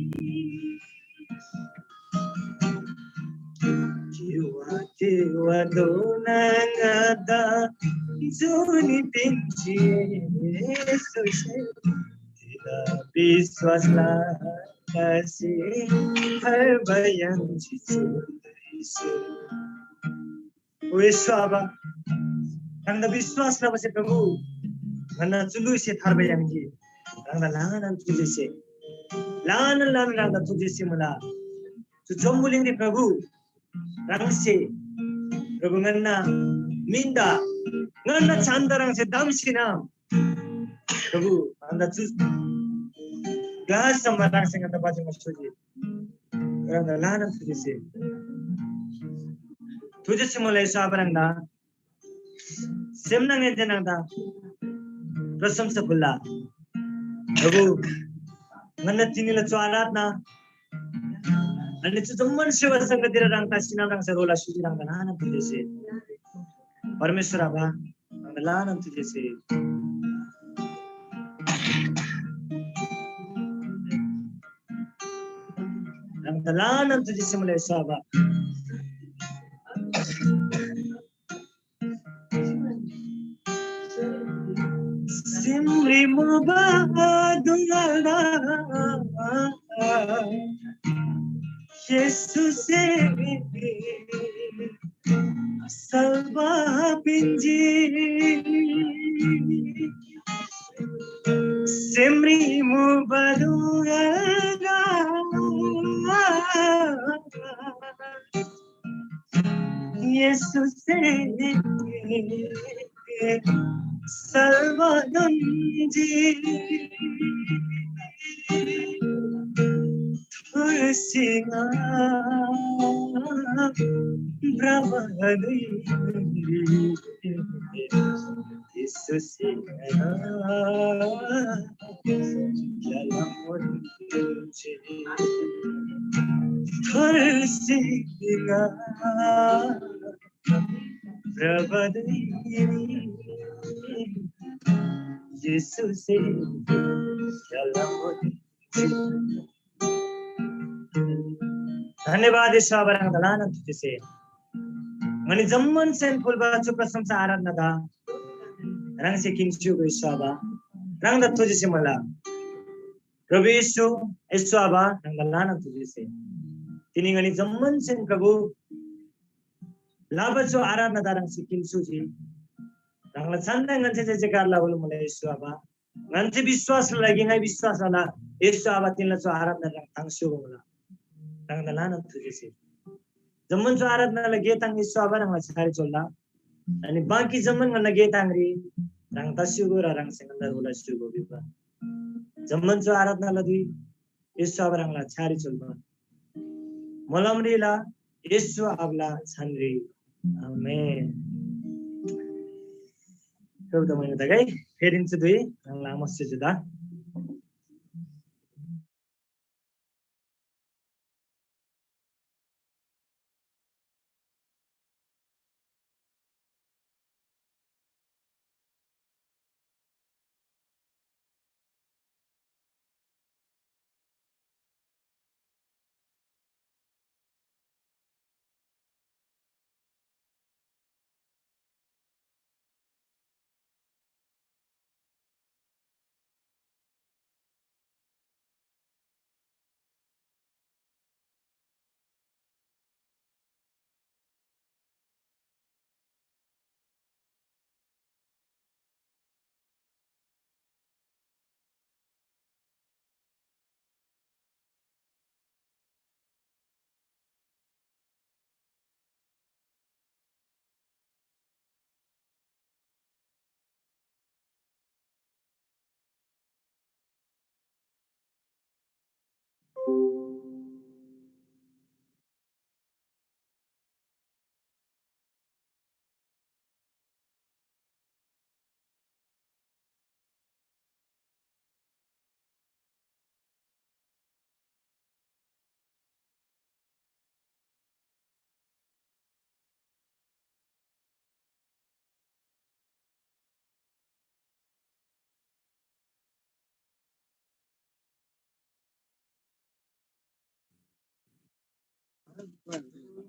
केवा केवा दोना ङादा जुनी पिन्‍जी येशूसे, तिदा विश्‍वास लसी थार्बा याङ्जी चुदैसे। ओ येशू आबा, ह्राङदा विश्‍वास लबासे प्रभु, ङन्‍ना चु ल्‍हुइसे थार्बा याङ्जी। ह्राङदा ल्‍हानान थुर्जीसे, ल्‍हानान ल्‍हानान ह्राङदा थुर्जीसे मुला। चु जम्‍बुलिङरी प्रभु, ह्राङसे प्रभु ङन्‍ना मिनदा, ङन्‍ना छानदा ह्राङसे दाम्‍सीना। प्रभु, ह्राङदा चु ग्‍लासम्‍म ह्राङसे ङन्‍दा बाँचेमा स्‍होजी। ह्राङदा ल्‍हानान थुर्जीसे। थुर्जीसे मुला येशू आबा ह्राङदा। सेमनाङएनसे ह्राङदा प्रशंसा फुल्‍ला। प्रभु, ङन्‍ना तिनीला चु आराधना अनि चु जम्‍मान सेवा संगतिला ह्राङ तासिनाम ह्राङसे रोला सुजी ह्राङदा ल्‍हानान तुदेसे। परमेश्‍वर आबा, ह्राङदा ल्‍हानान तुदेसे। ह्राङदा ल्‍हानान तुदेसे मुला येशू आबा। सिमरी मुबा दुङादा येशूसे सल्‍बा पिन्‍जी। सिमरी मुबा दुङादा येशूसे सल्‍बा पिन्‍जी। थुर्सी ङा भ्रबा धुइरी येशूसे ङा जलम थुर्सी ङा प्रभु धुइरी येशूसे सल्‍बा पिन्‍जी। धन्‍यवाद येशू आबा, ह्राङदा ल्‍हानान तुदेसे। ङनी जम्‍मान सेन फुल्‍बा चु प्रशंसा आराधनादा ह्राङसे किन्‍स्‍युगो येशू आबा, ह्राङदा तुदेसे मुला। प्रभु येशू, येशू आबा, ह्राङदा ल्‍हानान तुदेसे। तिनी ङनी जम्‍मान सेन प्रभु लबा चु आराधनादा ह्राङसे किन्‍स्‍युजी। ह्राङला छानदा ङन्‍से जयजयकार लबालु मुला येशू आबा। ङन्‍से विश्‍वास लला कि ङाइ विश्‍वास लला येशू आबा, तिनला चु आराधना ह्राङ ताङ्स्‍युगो मुला। ह्राङदा ल्‍हानान तुदेसे। जम्‍मान चु आराधनाला गे ताङ येशू आबा ह्राङला छारी चोल्‍ला। अनि बाँकी जम्‍मान ङन्‍ना गे ताङरी ह्राङ तस्‍युगो र ह्राङसे ङन्‍दा रोला स्‍युगो भिबा। जम्‍मान चु आराधनाला धुइ येशू आबा ह्राङला छारी चोल्‍बा। मोलमरीला येशू आबाला छानरी। आमेन। प्रभु त महिमा तगै। फेरिन चु धुइ ह्राङला आमोस जुदा।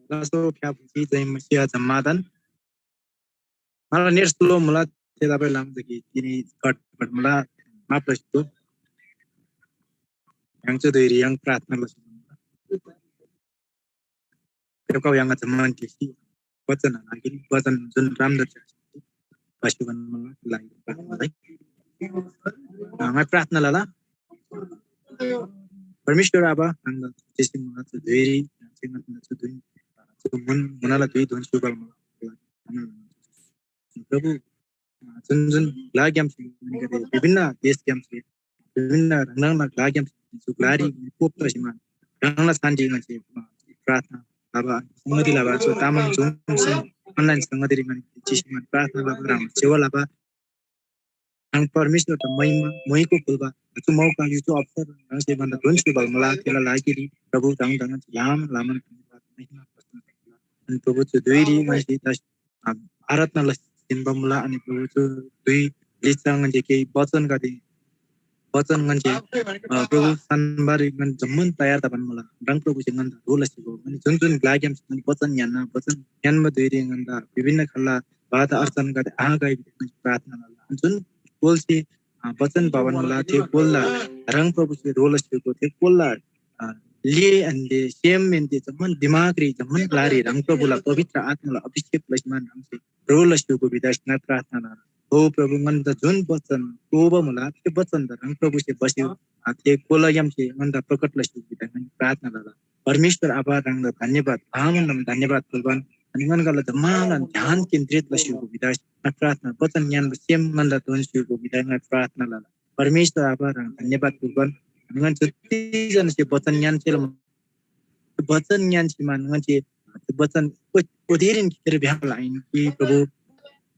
लासो फ्‍याफुसी जय मसीह जम्‍मादान। मला नेट स्लो मुला, थेतबासेलमा जगी तिनी कट कट मुला, माफ लसी दो। य्‍हाङ चु धुइरी य्‍हाङ प्रार्थना लसी। फेप्‍खउ य्‍हाङला जम्‍मान ढिसी वचन लागिरी वचन जुन राम्‍दो छ, पशुगण मुला लागि प्रार्थना लइ। ङाइ प्रार्थना लला। परमेश्‍वर आबा, ह्राङदा जेसे मुला चु धुइरी, ह्राङसे ङन्‍दा चु धुन, चु मुन, मुनाला धुइ धुन सुगल मुला। प्रभु, जुन जुन ग्‍लाग्‍यामसे विभिन्न देशग्‍यामसे विभिन्न ह्राङ ह्राङला ग्‍लाग्‍यामसे चु ग्‍लारी पोप तसी मान ह्राङला शान्ति ङन्‍से प्रार्थना लबा, संगति लबा, चु तामाङ जुन online संगतिरी ङन्‍से चिसी मान प्रार्थना लबा, ह्राङ सेवा लबा, ह्राङ परमेश्‍वरदा महिमा, मोइको फुल्‍बा चु मौका, यो चु अवसर ह्राङसे भन्दा दोन सुबल मला, त्यसलाई लागिरी प्रभु ह्राङ ह्राङ लाम लामन धन्यवाद, महिमा, प्रशंसा। अनि प्रभु चु धुइरी ङन्‍से आराधना लसी जिन्‍बा मुला। अनि प्रभु चु धुइ लिच्‍छा ङन्‍से केही वचनगदे, वचन ङन्‍से, अ, प्रभु सानबारी ङन जम्‍मान तयार तबान मुला। ह्राङ प्रभुसे ङन्‍दा ह्रो लसी गो। अनि जुन जुन ग्‍लाग्‍यामसे ङन वचन ङ्‌यान्‍ना, वचन ङ्‌यान्‍बा धुइरी ङन्‍दा विभिन्न खालला बाधा अर्चनगदे आँगाइ भिसी ङन्‍से प्रार्थना लला। अनि जुन कोलसे, अ, वचन भवन मुला, थे कोलला ह्राङ प्रभुसे ह्रो लसी गो, थे कोलला, अ, ले अन्‍दे सेम मेन्‍दे जम्‍मान दिमागरी जम्‍मान ग्‍लारी ह्राङ प्रभुला पवित्र आत्‍माला अभिषेक लसी मान ह्राङसे ह्रो लस्‍युगु भिदा ङाइ प्रार्थना लला। हो प्रभु, ङन्‍दा जुन वचन तोःबा मुला, थे वचनदा ह्राङ प्रभुसे बस्‍यु, आ, थे कोलाग्‍यामसे ङन्‍दा प्रकट लस्‍युगु भिदा ङाइ प्रार्थना लला। परमेश्‍वर आबा, ह्राङदा धन्‍यवाद, आमन धन्‍यवाद फुल्‍बान। अनि ङन्‍गला जम्‍मालान ध्यान केन्द्रित लस्‍युगु भिदा ङाइ प्रार्थना, वचन ङ्‌यान्‍बा सेम ङन्‍दा दोन्‍स्‍युगु भिदा ङाइ प्रार्थना लला। परमेश्‍वर आबा, ह्राङ धन्‍यवाद फुल्‍बान। अनि ङन्‍से जतिजनासे वचन ङ्‌यान्‍सेला वचन ङ्‌यान्‍सी मान ङन्‍से वचन ओ-, ओधेरीन खेर भ्‍याङ्‍ला आहिन कि प्रभु?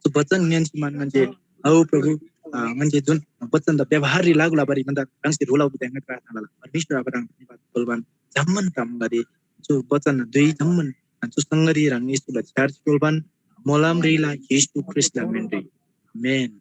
चु वचन ङ्‌यान्‍सी मान ङन्‍से, औ प्रभु, अ, ङन्‍से जुन वचन त व्यवहाररी लागू लबारी ङन्‍दा ह्राङसे ह्रो लबा भिदा ङन्‍से प्रार्थना लला। परमेश्‍वर आबा, ह्राङ धन्‍यवाद फुल्‍बान। जम्‍मान तामगदे चु वचन धुइ जम्‍मान चु संगरी ह्राङ येशूला छ्‌यार फुल्‍बान। मोलामरीला येशू ख्रीष्‍टला मिनरी। आमेन।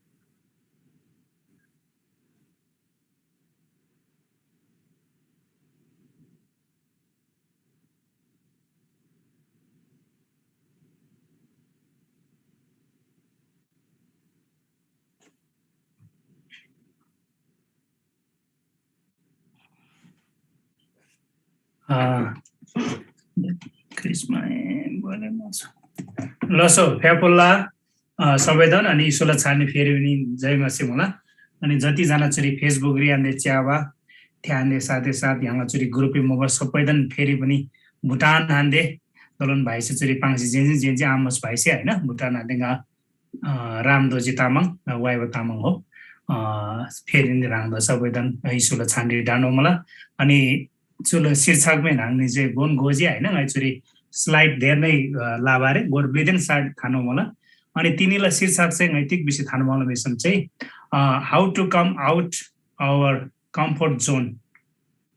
अ, क्रिस्मा, ए, बोले मस। लसो, फ्यापुल्ला, अ, सबैदन अनि इसुला छानी फेरि पनि जय मसीह होला। अनि जतिजना चुरी Facebook री आन्दे च्याबा, थ्यान्दे साथै साथ यहाँला चुरी ग्रुपे मोबा सबैदन फेरि पनि भुटान आन्दे, दलन भाइसे चुरी पाङ्सी जेन्जी जेन्जी आमस भाइसे, होइन? भुटान आन्दे गा, अ, रामदोजी तामाङ, अ, वाइबा तामाङ हो। अ, फेरि नि राङदा सबैदन, अ, इसुला छानी डानो मला। अनि चुला शीर्षकमै ह्राङनी चाहिँ गोन गोजी, होइन? ङाइ चुरी slide धेर नै, अ, लाबारे गोर ब्लिदेन slide थानो मला। अनि तिनीला शीर्षक चाहिँ ङाइ तिक बिसी थानो मला बेसम चाहिँ, अ, how to come out our comfort zone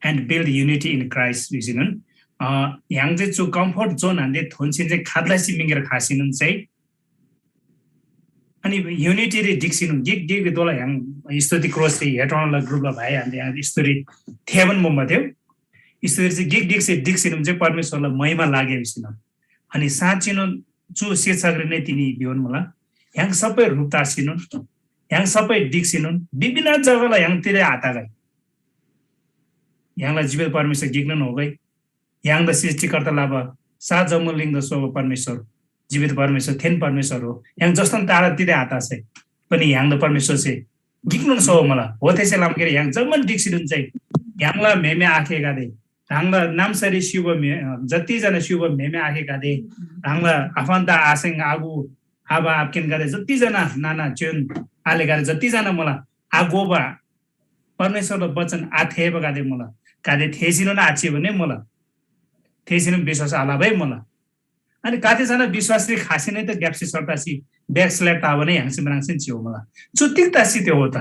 and build unity in Christ बिसिनोन। अ, य्‍हाङ चाहिँ चु comfort zone हान्‍दे थोन्‍सिन चाहिँ खादलासी मिंगेर खासिनोन चाहिँ अनि युनिटी रे डिक्सिनुम गिक गिक दोला ह्याङ स्तुति क्रोस रे हेटोनला ग्रुपला भाइ हान्‍दे स्तुति थेबन मोमो थियो। स्तुति चाहिँ गिक गिक से डिक्सिनुम चाहिँ परमेश्वरला महिमा लागे बिसिनुम। अनि साँच्चिनो चु शीर्षक रे नै तिनी बिहोन मुला। ह्याङ सबै रूप तासिनुम, ह्याङ सबै डिक्सिनुम, विभिन्न जग्गाला ह्याङ तिरे हातागै। ह्याङला जीवित परमेश्वर गिकनन होगै। य्‍हाङदा सृष्टिकर्ता लबा, सात जम्‍बुलिङदा सोबा परमेश्‍वर, जीवित परमेश्‍वर, थेन परमेश्‍वर हो। य्‍हाङ जस्‍तन तारा तिरे आतासे पनि य्‍हाङदा परमेश्‍वरसे गिकनोन सोबा मुला। हो थेसे लमा के अरे य्‍हाङ जम्‍मान ढिक्‍सी दुन्‍सै य्‍हाङला म्‍हेमे आखेगदे, ह्राङला नाम्‍सारी स्‍युबा म्‍हे-, अ, जतिजना स्‍युबा म्‍हेमे आखेगदे, ह्राङला आफन्‍त आसेङ आगु आबा आबकेनगदे जतिजना नाना च्‍योन आलेगदे जतिजना मुला आगोबा परमेश्‍वरला वचन आथेःबागदे मुला। गाते थेःसीनोन आचिबा नै मुला। थेःसीनोन विश्‍वास आलबै मुला। अनि गातेजना विश्‍वासरी खासी नै त ग्याप्‍सी सर्तासी backslide तबा नै ह्याङ्सी म्राङ्सीन चिउ मुला। चु तिग तसी त्यो हो त?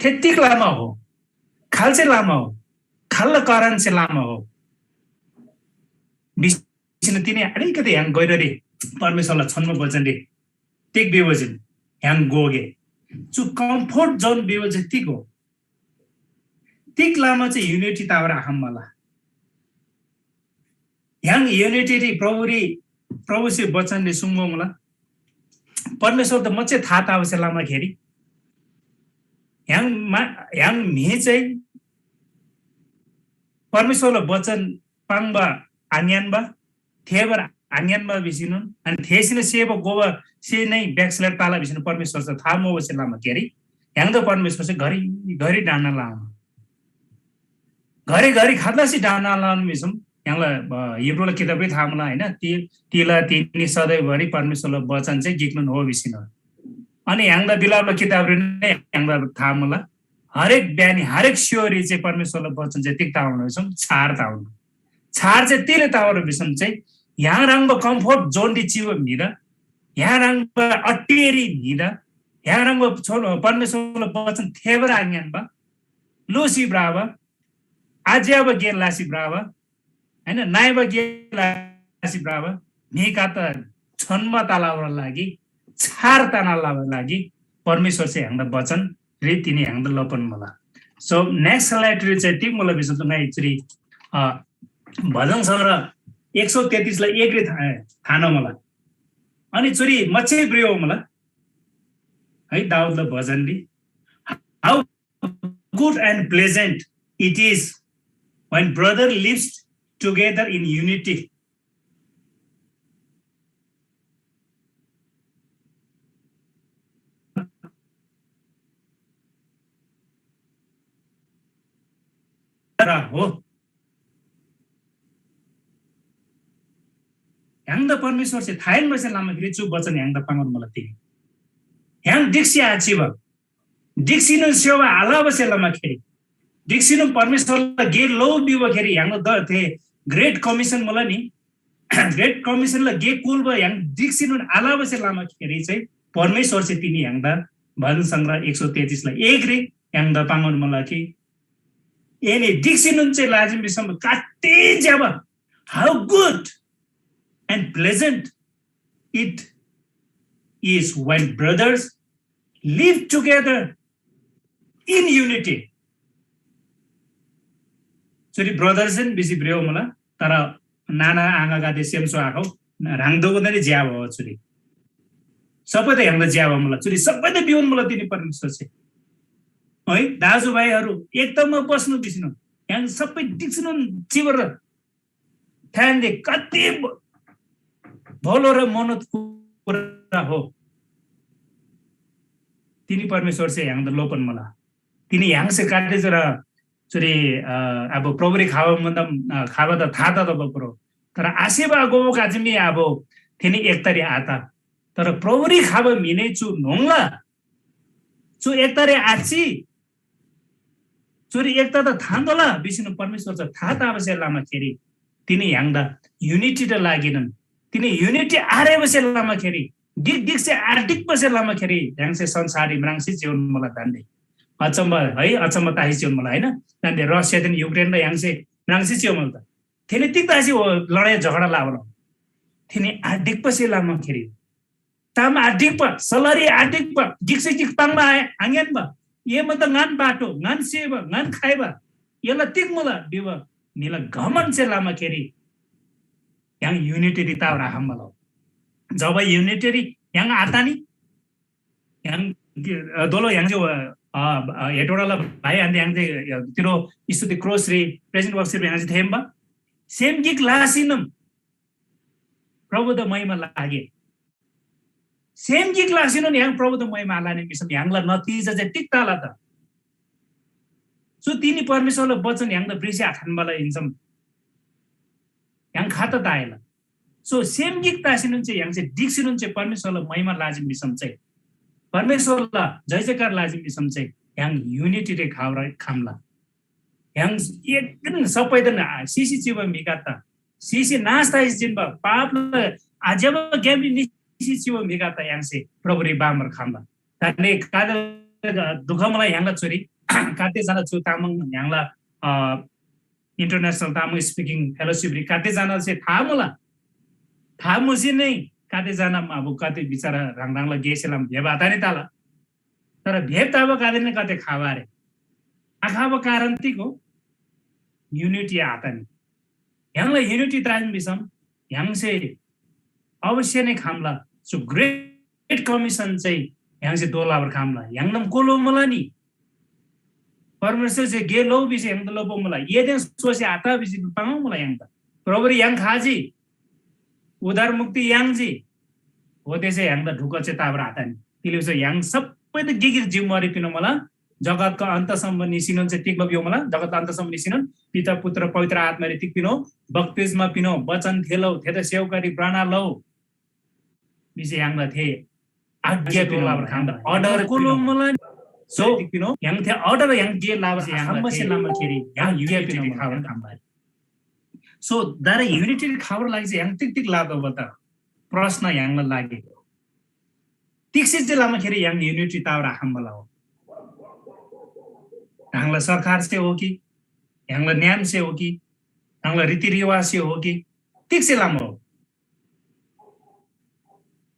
थे तिग लामा हो? खाल्‍से लामा हो? खाल्‍ला कारणसे लामा हो? बिसिन तिनी अलिकति ह्याङ गैररी परमेश्‍वरला छन्‍म वचनरी तिग बिवजिन ह्याङ गोगे। चु comfort zone बिवजिन तिग हो? तिग लामा चाहिँ युनिटी तावर आखम्‍बाला। य्‍हाङ युनिटीरी प्रभुरी, प्रभुसे वचनरी सुङ्बा मुला। परमेश्‍वर त मचे था तावसे लामा खेरी। य्‍हाङ मा-, य्‍हाङ म्‍हि चाहिँ परमेश्‍वरला वचन पाङ्बा आङ्‌यान्‍बा, थेःबार आङ्‌यान्‍बा भिसीनोन, अनि थेःसीन सेबा गोबा से नै backslide ताला भिसीनोन परमेश्‍वर चाहिँ था मोबासे लामा खेरी। य्‍हाङदा परमेश्‍वर चाहिँ घरी घरी डान्‍डा लामा। घरी घरी खातलासी डान्‍डा लानु भिसम य्‍हाङला, अ, हिब्रूला किताबरी था मुला, होइन? ति-, तिला तिनी सधैँभरि परमेश्‍वरला वचन चाहिँ गिक्‍नुन हो भिसिन। अनि य्‍हाङला बिलापला किताबरी नै य्‍हाङला था मुला। हरेक बिहानी, हरेक स्‍योरी चाहिँ परमेश्‍वरला वचन चाहिँ तिग ताउनु भिसम छार ताउनु। छार चाहिँ तिले ताउनु भिसम चाहिँ य्‍हाङ ह्रङ्‌बा comfort zone री चिबा म्‍हिदा, य्‍हाङ ह्रङ्‌बा अट्टेरी म्‍हिदा, ह्राङला परमेश्वरला वचन थेःबारी आङ्‌यान्‍बा, लोसी भ्रबा, आज्‍यबा गे लसी भ्रबा, हैन, नइबा गे लसी भ्रबा म्‍हिगदे छोन्‍बा तलबाला लागि, छार तना लबाला लागि परमेश्‍वरसे य्‍हाङदा वचन रे तिनी य्‍हाङदा लोपन मुला। So next slide रे चाहिँ तिग मुला भिसम ङाइ चुरी, अ, भजन संग्रह एक सौ तेत्तिस ला एक रे था-, थाना मुला। अनि चुरी मच्छे ब्रियो मुला। है, दाऊदला भजन रे। How good and pleasant it is when brother lives together in unity. हो। य्‍हाङदा परमेश्‍वरसे थायन बसे लमाखेरी चु वचन य्‍हाङदा पाङ्‌बारी मुला तिनी। य्‍हाङ ढिक्‍सी आचिबा, ढिक्‍सीनोन सेवा आलबासे लमाखेरी, ढिक्‍सीनोन परमेश्‍वरला गे लउ भिबाखेरी य्‍हाङदा थे ग्रेट कमिसन मुला नि, ग्रेट कमिसनला गे कुल्‍बा य्‍हाङ ढिक्‍सीनोन आलबासे लमाखेरी चाहिँ परमेश्‍वरसे तिनी य्‍हाङदा भजन संग्रह एक सौ तेत्तिस ला एक रे य्‍हाङदा पाङ्‌बारी मुला कि एनी ढिक्‍सीनोन चाहिँ लाजिम भिसम कति ज्‍यबा, how good and pleasant it is when brothers live together in unity. चुरी ब्रदर्स भिसी भ्रियो मुला, तर नाना आङागदे सेम सो आखो, ह्राङदोगोदे ज्‍यबा हो चुरी। सबैदा य्‍हाङदा ज्‍यबा मुला, चुरी सबैदा भिउन मुला तिनी परमेश्‍वरसे। है, दाजुभाइहरू एकदममा बस्नु भिसिनु, य्‍हाङ सबै ढिक्‍सीनोन चिबर थ्याङ्दे कति ब-, भलो र मनोत कुरा हो। तिनी परमेश्‍वरसे य्‍हाङदा लोपन मुला। तिनी य्‍हाङसे काटे जरा चुरी, अ, अब प्रभुरी खाबा मुन्दम, अ, खाबा त था त दबा कुरो। तर आसेबा गोबो काजिमी अब थिनी एकतारी आता। तर प्रभुरी खाबा म्‍हिने चु न्‍होङला, चु एकतारी आची, चुरी एकता त थान्‍तोला भिसिनु परमेश्‍वर चा था ताबासे लमाखेरी तिनी य्‍हाङदा युनिटीला लागिनन्, तिनी युनिटी आरेबासे लमाखेरी, गिक गिकसे आढिक्‍बासे लमाखेरी य्‍हाङसे संसाररी म्राङ्सी जीवन मुला दान्‍दे। अचम्म है, अचम्म तासी जीवन मुला, हैन? दान्‍दे रसियादेन युक्रेन र य्‍हाङसे म्राङ्सी जीवन मुला त। थेनी तिग तासी हो लडाइँ झगडा लाबला। थेनी आढिक्‍बासे लमाखेरी ताम आढिक्‍बा, सलरी आढिक्‍बा, गिकसे गिक ताङ्बा आङ्‌यान्‍बा, ए मत ङान बाटो, ङान सेबा, ङान खाइबा, एला तिग मुला भिबा म्‍हिला घमण्‍डसे लमाखेरी य्‍हाङ युनिटीरी ताउ राखम्‍बा लउ। जब युनिटीरी य्‍हाङ आतानी, य्‍हाङ, अ, दोलो य्‍हाङ जे, अ, अ, हेटोडाला भाइ आन्‍दे य्‍हाङ जे, अ, तिरो स्तुति क्रोसरी प्रेजेन्ट वर्कशीप य्‍हाङ जे थेम्‍बा सेम गिक लासिनम प्रभुदा महिमा लागे। सेम गिक लासिनोन य्‍हाङ प्रभुदा महिमा आलाने भिसम य्‍हाङला नतिजा चाहिँ तिग ताला त? चु तिनी परमेश्‍वरला वचन य्‍हाङदा भ्रिसी आथान्‍बाला हिन्‍सम य्‍हाङ खाता तायला। सो सेम गिक तासिनोन चाहिँ य्‍हाङसे ढिक्‍सिनोन चाहिँ परमेश्‍वरला महिमा लाजिम भिसम चाहिँ परमेश्‍वरला जय जयकार लाजिम भिसम चाहिँ य्‍हाङ युनिटी रे खाउरा खाम्‍ला। य्‍हाङ एकदम सप्‍पैदेन आ-, सिसी चिबा म्‍हिगददा, सिसी नाश तसी जिन्‍बा, पापला आज्‍यबा ग्‍यामरी निसी चिबा म्‍हिगददा य्‍हाङसे प्रभुरी बामर खम्‍ला। दान्‍दे कादे दुःख मुला य्‍हाङला चुरी, काते जना चु तामाङ य्‍हाङला, अ, इन्टरनेसनल तामाङ स्पिकिङ फेलोसिपरी काते जनासे था मुला। था मुसी नै काते जना अब कति बिचारा ह्राङ ह्राङला गेसेलाम भेबा तानी ताला। तर भेब ताबा काते नै कते खाबा रे। आखाबा कारण तिग हो? युनिटी आतानी। य्‍हाङला युनिटी ताइन भिसम य्‍हाङसे अवश्य नै खाम्‍ला। चु ग्रेट कमिसन चाहिँ य्‍हाङसे दोलाबर खाम्‍ला। य्‍हाङदम कोलो मुला नि। परमेश्‍वरसे गे लउ भिसी य्‍हाङदा लोप्‍बा मुला। एदेन सोसी आत भिसी पाङ्बा मुला य्‍हाङदा। प्रभुरी य्‍हाङ खाजी। उद्धार मुक्ति याङ्जी। ओतेसे य्‍हाङदा ढुक्‍कसे ताबर आतानी। तिलिउसे य्‍हाङ सप्‍पैदा गिक गिक जिम्‍मेवारी पिनो मुला। जगतको अन्तसम्म निसिनोन चाहिँ तिग लब्‍यो मुला। जगतको अन्तसम्म निसिनोन पिता, पुत्र, पवित्र आत्मारी तिग पिनो, बप्‍तिस्मा पिनो, वचन थेलो, थेदा सेवकारी ब्राना लौ। भिसी य्‍हाङदा थे आज्ञा पिनो, य्‍हाङदा अर्डर कुलो पिनो। मुला। सो, पिनो, य्‍हाङ थे अर्डर य्‍हाङ जे लाबा य्‍हाङदा थे लामाखेरी य्‍हाङ युनिटी खाबर खाम्‍बा। सो, दारे युनिटी खाबर लागि चाहिँ य्‍हाङ तिग तिग लादो बता प्रश्न य्‍हाङला लागि। तिग्‍सी जे लमाखेरी य्‍हाङ युनिटी तावर आखम्‍बाला हो? ह्राङला सरकार से हो कि, ह्राङला नियम से हो कि, ह्राङला रीतिरिवाज से हो कि, तिग्‍सी लमा हो?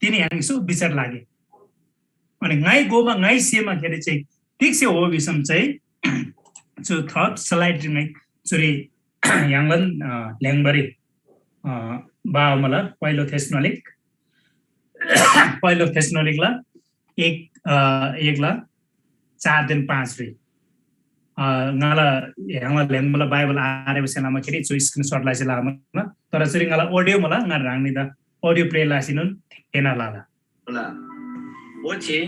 तिनी य्‍हाङ यसो विचार लागे। अनि ङाइ गोमा ङाइ सेमाखेरी चाहिँ तिग्‍से हो भिसम चाहिँ चु थप स्लाइड ङाइ चुरी य्‍हाङलान ल्याङ्बारी बामला पहिलो थेस्नोलिक पहिलो थेस्नोलिकला एक एकला चार दिन पाँच रे ङाला ह्याङला ल्याङ्बाला बाइबल आरेबा सेनामा खेरी चु स्क्रिनशट लाइसे लामा तर चुरी ङाला अडियो मला ङा ह्राङनीदा अडियो प्ले लासिनुन थेना लाला। होला। ओच्‍छे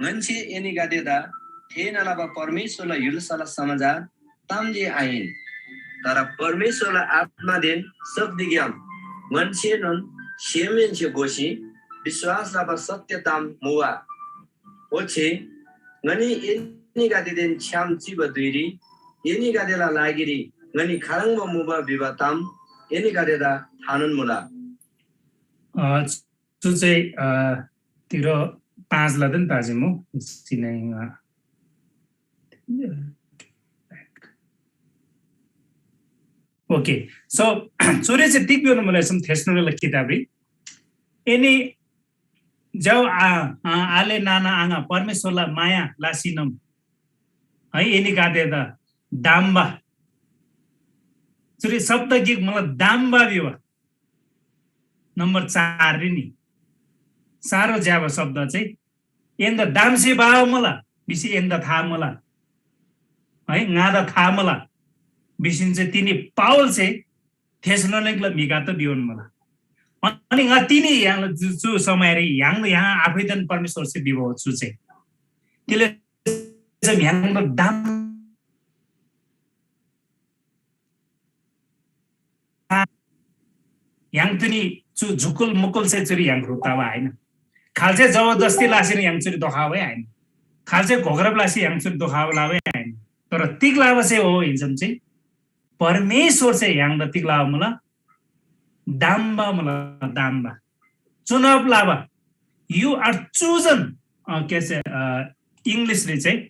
ङन्‍से एनीगदेदा थेःना लबा परमेश्‍वरला य्‍हुल्‍साला समाचार ताम जे आहिन, तर परमेश्‍वरला आत्‍मादेन शक्तिग्‍याम ङन्‍सेनोन सेमहेन्‍से घोसी विश्‍वास लबा सत्‍य ताम मुबा। ओच्‍छे ङनी एनीगदेदेन छ्‌याम चिबा धुइरी एनीगदेला लागिरी ङनी खाह्रङ्बा मुबा भिबा ताम एनीगदेदा थानोन मुला। अ, चु चाहिँ, अ, तिरो पाँच लदन ताजिमु सिनै, अ, ओके। So, चुरे चाहिँ तिग बेनु मुला सम थेस्नोला किताबरी। एनी जब आ, आ, आले नाना आङा परमेश्वरला माया लासिनम है एनी गाते त दाम्बा। चुरे शब्द गिक मतलब दाम्बा बिवा। नम्बर चार रे नि। साह्रो ज्याबा शब्द चाहिँ एन्‍दा दामसे बाव मला, बिसी एन्‍दा था मला। है, ङादा था मला। बिसिन चाहिँ तिनी पावल चाहिँ थेसलोनिकला म्‍हिगददा भिओन मला। अनि ङा तिनी य्‍हाङला चु, चु समयरी य्‍हाङ, य्‍हाङ आफैदन परमेश्‍वरसे भिबो चु चाहिँ। तिले चाहिँ य्‍हाङदा दाम य्‍हाङ तिनी चु झुकुल मुकुल से चुरी य्‍हाङ ह्रुप तबा आहिन। खाल्‍से जबरजस्ती लासीन य्‍हाङ चुरी दोखाबे आहिन। खाल्‍से घोग्रब लासी य्‍हाङ चुरी दोखाबे लाबे आहिन। तर तिग लाबा से हो हिन्सम चाहिँ परमेश्‍वर से य्‍हाङदा तिग लाबा मुला? दाम्‍बा मुला, दाम्‍बा। चुनाव लाबा। You are chosen। अ, के से, अ, इङ्ग्लिसले चाहिँ,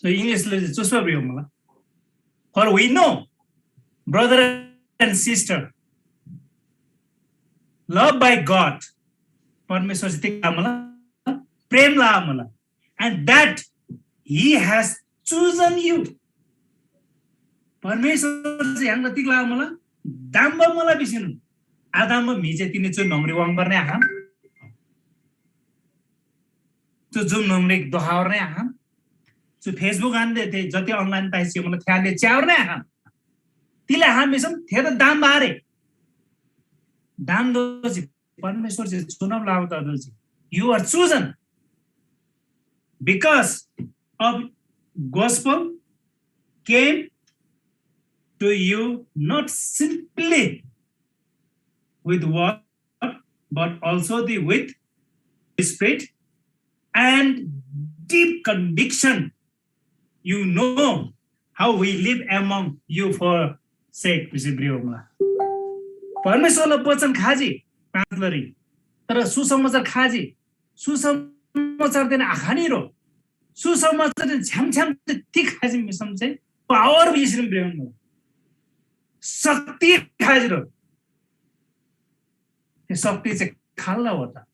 so इङ्ग्लिसले चाहिँ चुस्‍पा भियो मुला। For we know, brother and sister, love by God, परमेश्‍वरसे तिग लामुला? प्रेम लामुला। And that he has chosen you। परमेश्‍वरसे य्‍हाङदा तिग लामुला? दाम्‍बा मुला भिसिन। आदाम्‍बा म्‍हि जे तिनी चु न्‍होङरी वाङ्‌बार नै आखम। चु जुम न्‍होङरी दोखावर नै आखम। चु Facebook आन्‍दे थे जति online ताइसी मुला थ्याले च्यावर नै आखम। तिले आखम भिसम थे त दाम्‍बा आरे। दाम दोजी परमेश्‍वरसे चुनाव लाबा तदोजी। You are chosen because of gospel came to you not simply with word but also the with spirit and deep conviction. You know how we live among you for sake भिसी भ्रियो मुला। परमेश्‍वरला वचन खाजी पाँचलरी, तर सुसमाचार खाजी। सुसमाचार देन आखानी रो। सुसमाचार देन छ्याम छ्याम ते ती खाजी मिसम चाहिँ पावर भिसिन भ्रियो मुला। शक्ति खाजी रो। ते शक्ति चाहिँ खाल्ला हो त।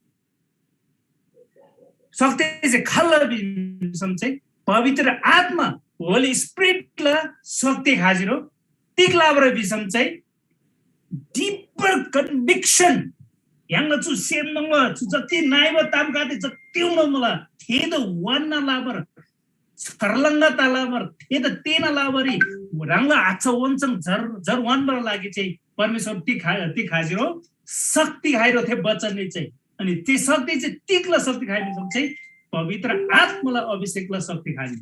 शक्ति चाहिँ खाल्ला भिसम चाहिँ पवित्र आत्मा, होली स्पिरिटला शक्ति खाजिरो। तिग लाबर भिसम चाहिँ deeper conviction। य्‍हाङला चु सेम नङला चु जति नाइबा ताम गाते जति उन मुला थेद वान्‍ना लाबर छर्लङ्गा तलाबर थेद तेना लाबरी ह्राङला आच्छा वञ्चङ झर झर वान्‍बर लागि चाहिँ परमेश्‍वर ति खा ति खाजिरो शक्ति खाइरो थे वचनले चाहिँ। अनि ती शक्ति चाहिँ तिगला शक्ति खाइरो चाहिँ पवित्र आत्माला अभिषेकला शक्ति खाइरो।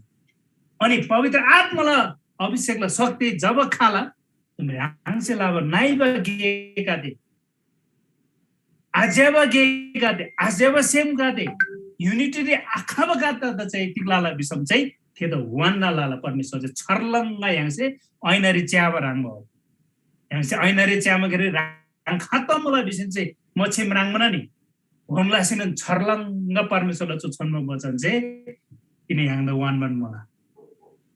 अनि पवित्र आत्माला अभिषेकला शक्ति जब खाला, ह्राङसे लाबर नाइबा गेकादे, आज्‍यबा गेकादे, आज्‍यबा सेमकादे, युनिटीरी आखबा गाता चाहिँ तिगलाला भिसम चाहिँ थेदा वान्‍ना लाला परमेश्‍वर चाहिँ छर्लङ्गा य्‍हाङसे ऐनारी च्‍याबा ह्रङ्‌बा हो। य्‍हाङसे ऐनारी च्‍यामा के अरे ह्राङ खत्तम मुला भिसम चाहिँ मच्छे म्राङ्बा नि। होन लासिनोन छर्लङ्ग परमेश्वरला चु छोन्‍बो वचन जे तिनी य्‍हाङदा वान बन मुला।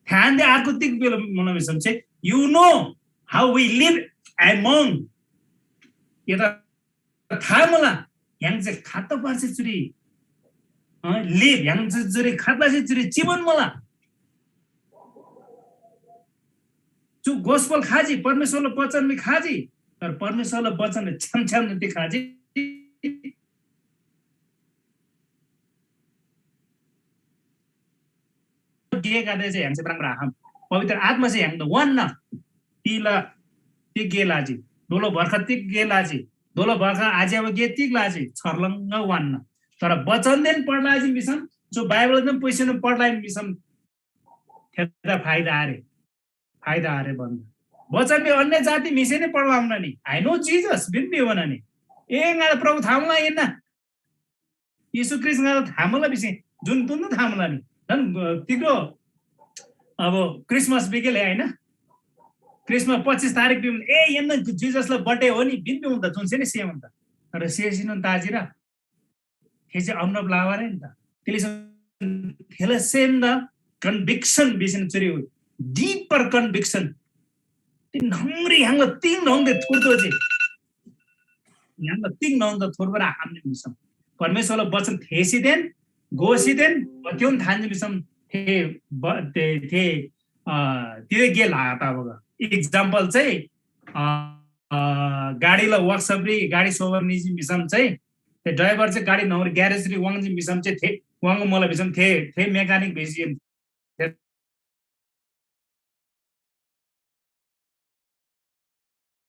थ्‍यान्‍दे अर्को तिग बेला मुला भिसम चाहिँ, you know how we live among, एदा था मुला, य्‍हाङ चाहिँ खात पर्से चुरी, अ, लिभ, य्‍हाङ चाहिँ चुरी खात लासी चुरी जीवन मुला। चु गोस्पल खाजी, परमेश्वरला वचन मी खाजी, तर परमेश्वरला वचन छ्याम छ्याम जति खाजी। गे गाते चाहिँ ह्याङसे प्राङ राखम। पवित्र आत्मा चाहिँ ह्याङ द वन न। तिला ती गे लाजी। दोलो भर्खा ती गे लाजी। दोलो भर्खा आज्याबा गे तिग लाजी। छर्लङ्ग वन न। तर वचन देन पढलाजी मिसम, जो बाइबल देन पैसे पढलाजी मिसम, थेदा फाइदा आरे। फाइदा आरे बन्द। वचन भी अन्य जाति मिसे ने पढवा हमना नि। I know Jesus, बिन भी होना नि। ए ङा प्रभु थामला इन्ना। येशू ख्रीष्‍ट ङादा थामला भिसी जुन तुन्‍नु थामला नि। झन्, अ, तिग्रो अब क्रिसमस बिगेले हैन? क्रिसमस पच्चिस तारिक बिम, ए, एन्‍ना जिजसला बर्थडे हो नि, बिन बिउन त जुन से नि सेम त। तर सेसिनोन ताजिरा, थे चाहिँ अम्नब लावारे नि त। त्यसले थेला सेम द कन्भिक्सन बिसिन चुरी हो। डिपर कन्भिक्सन। ती नङरी ह्याङला तिङ नङदे थुर्दो जे। ह्याङला तिङ नङदे थुर्बर आखम नि मिसम। परमेश्वरला वचन थेसीदेन, गोसीदेन, बत्योन थान नि मिसम थे, ब-, थे, थे, अ, तिरे गे लाता बगा। एक्जाम्पल चाहिँ, अ, अ, गाडीला वर्कसपरी गाडी सोबर निजी मिसम चाहिँ, ते ड्राइभर चाहिँ गाडी नौर ग्यारेजरी वाङजी मिसम चाहिँ थे, वाङ मला मिसम थे, थे मेकानिक भेजी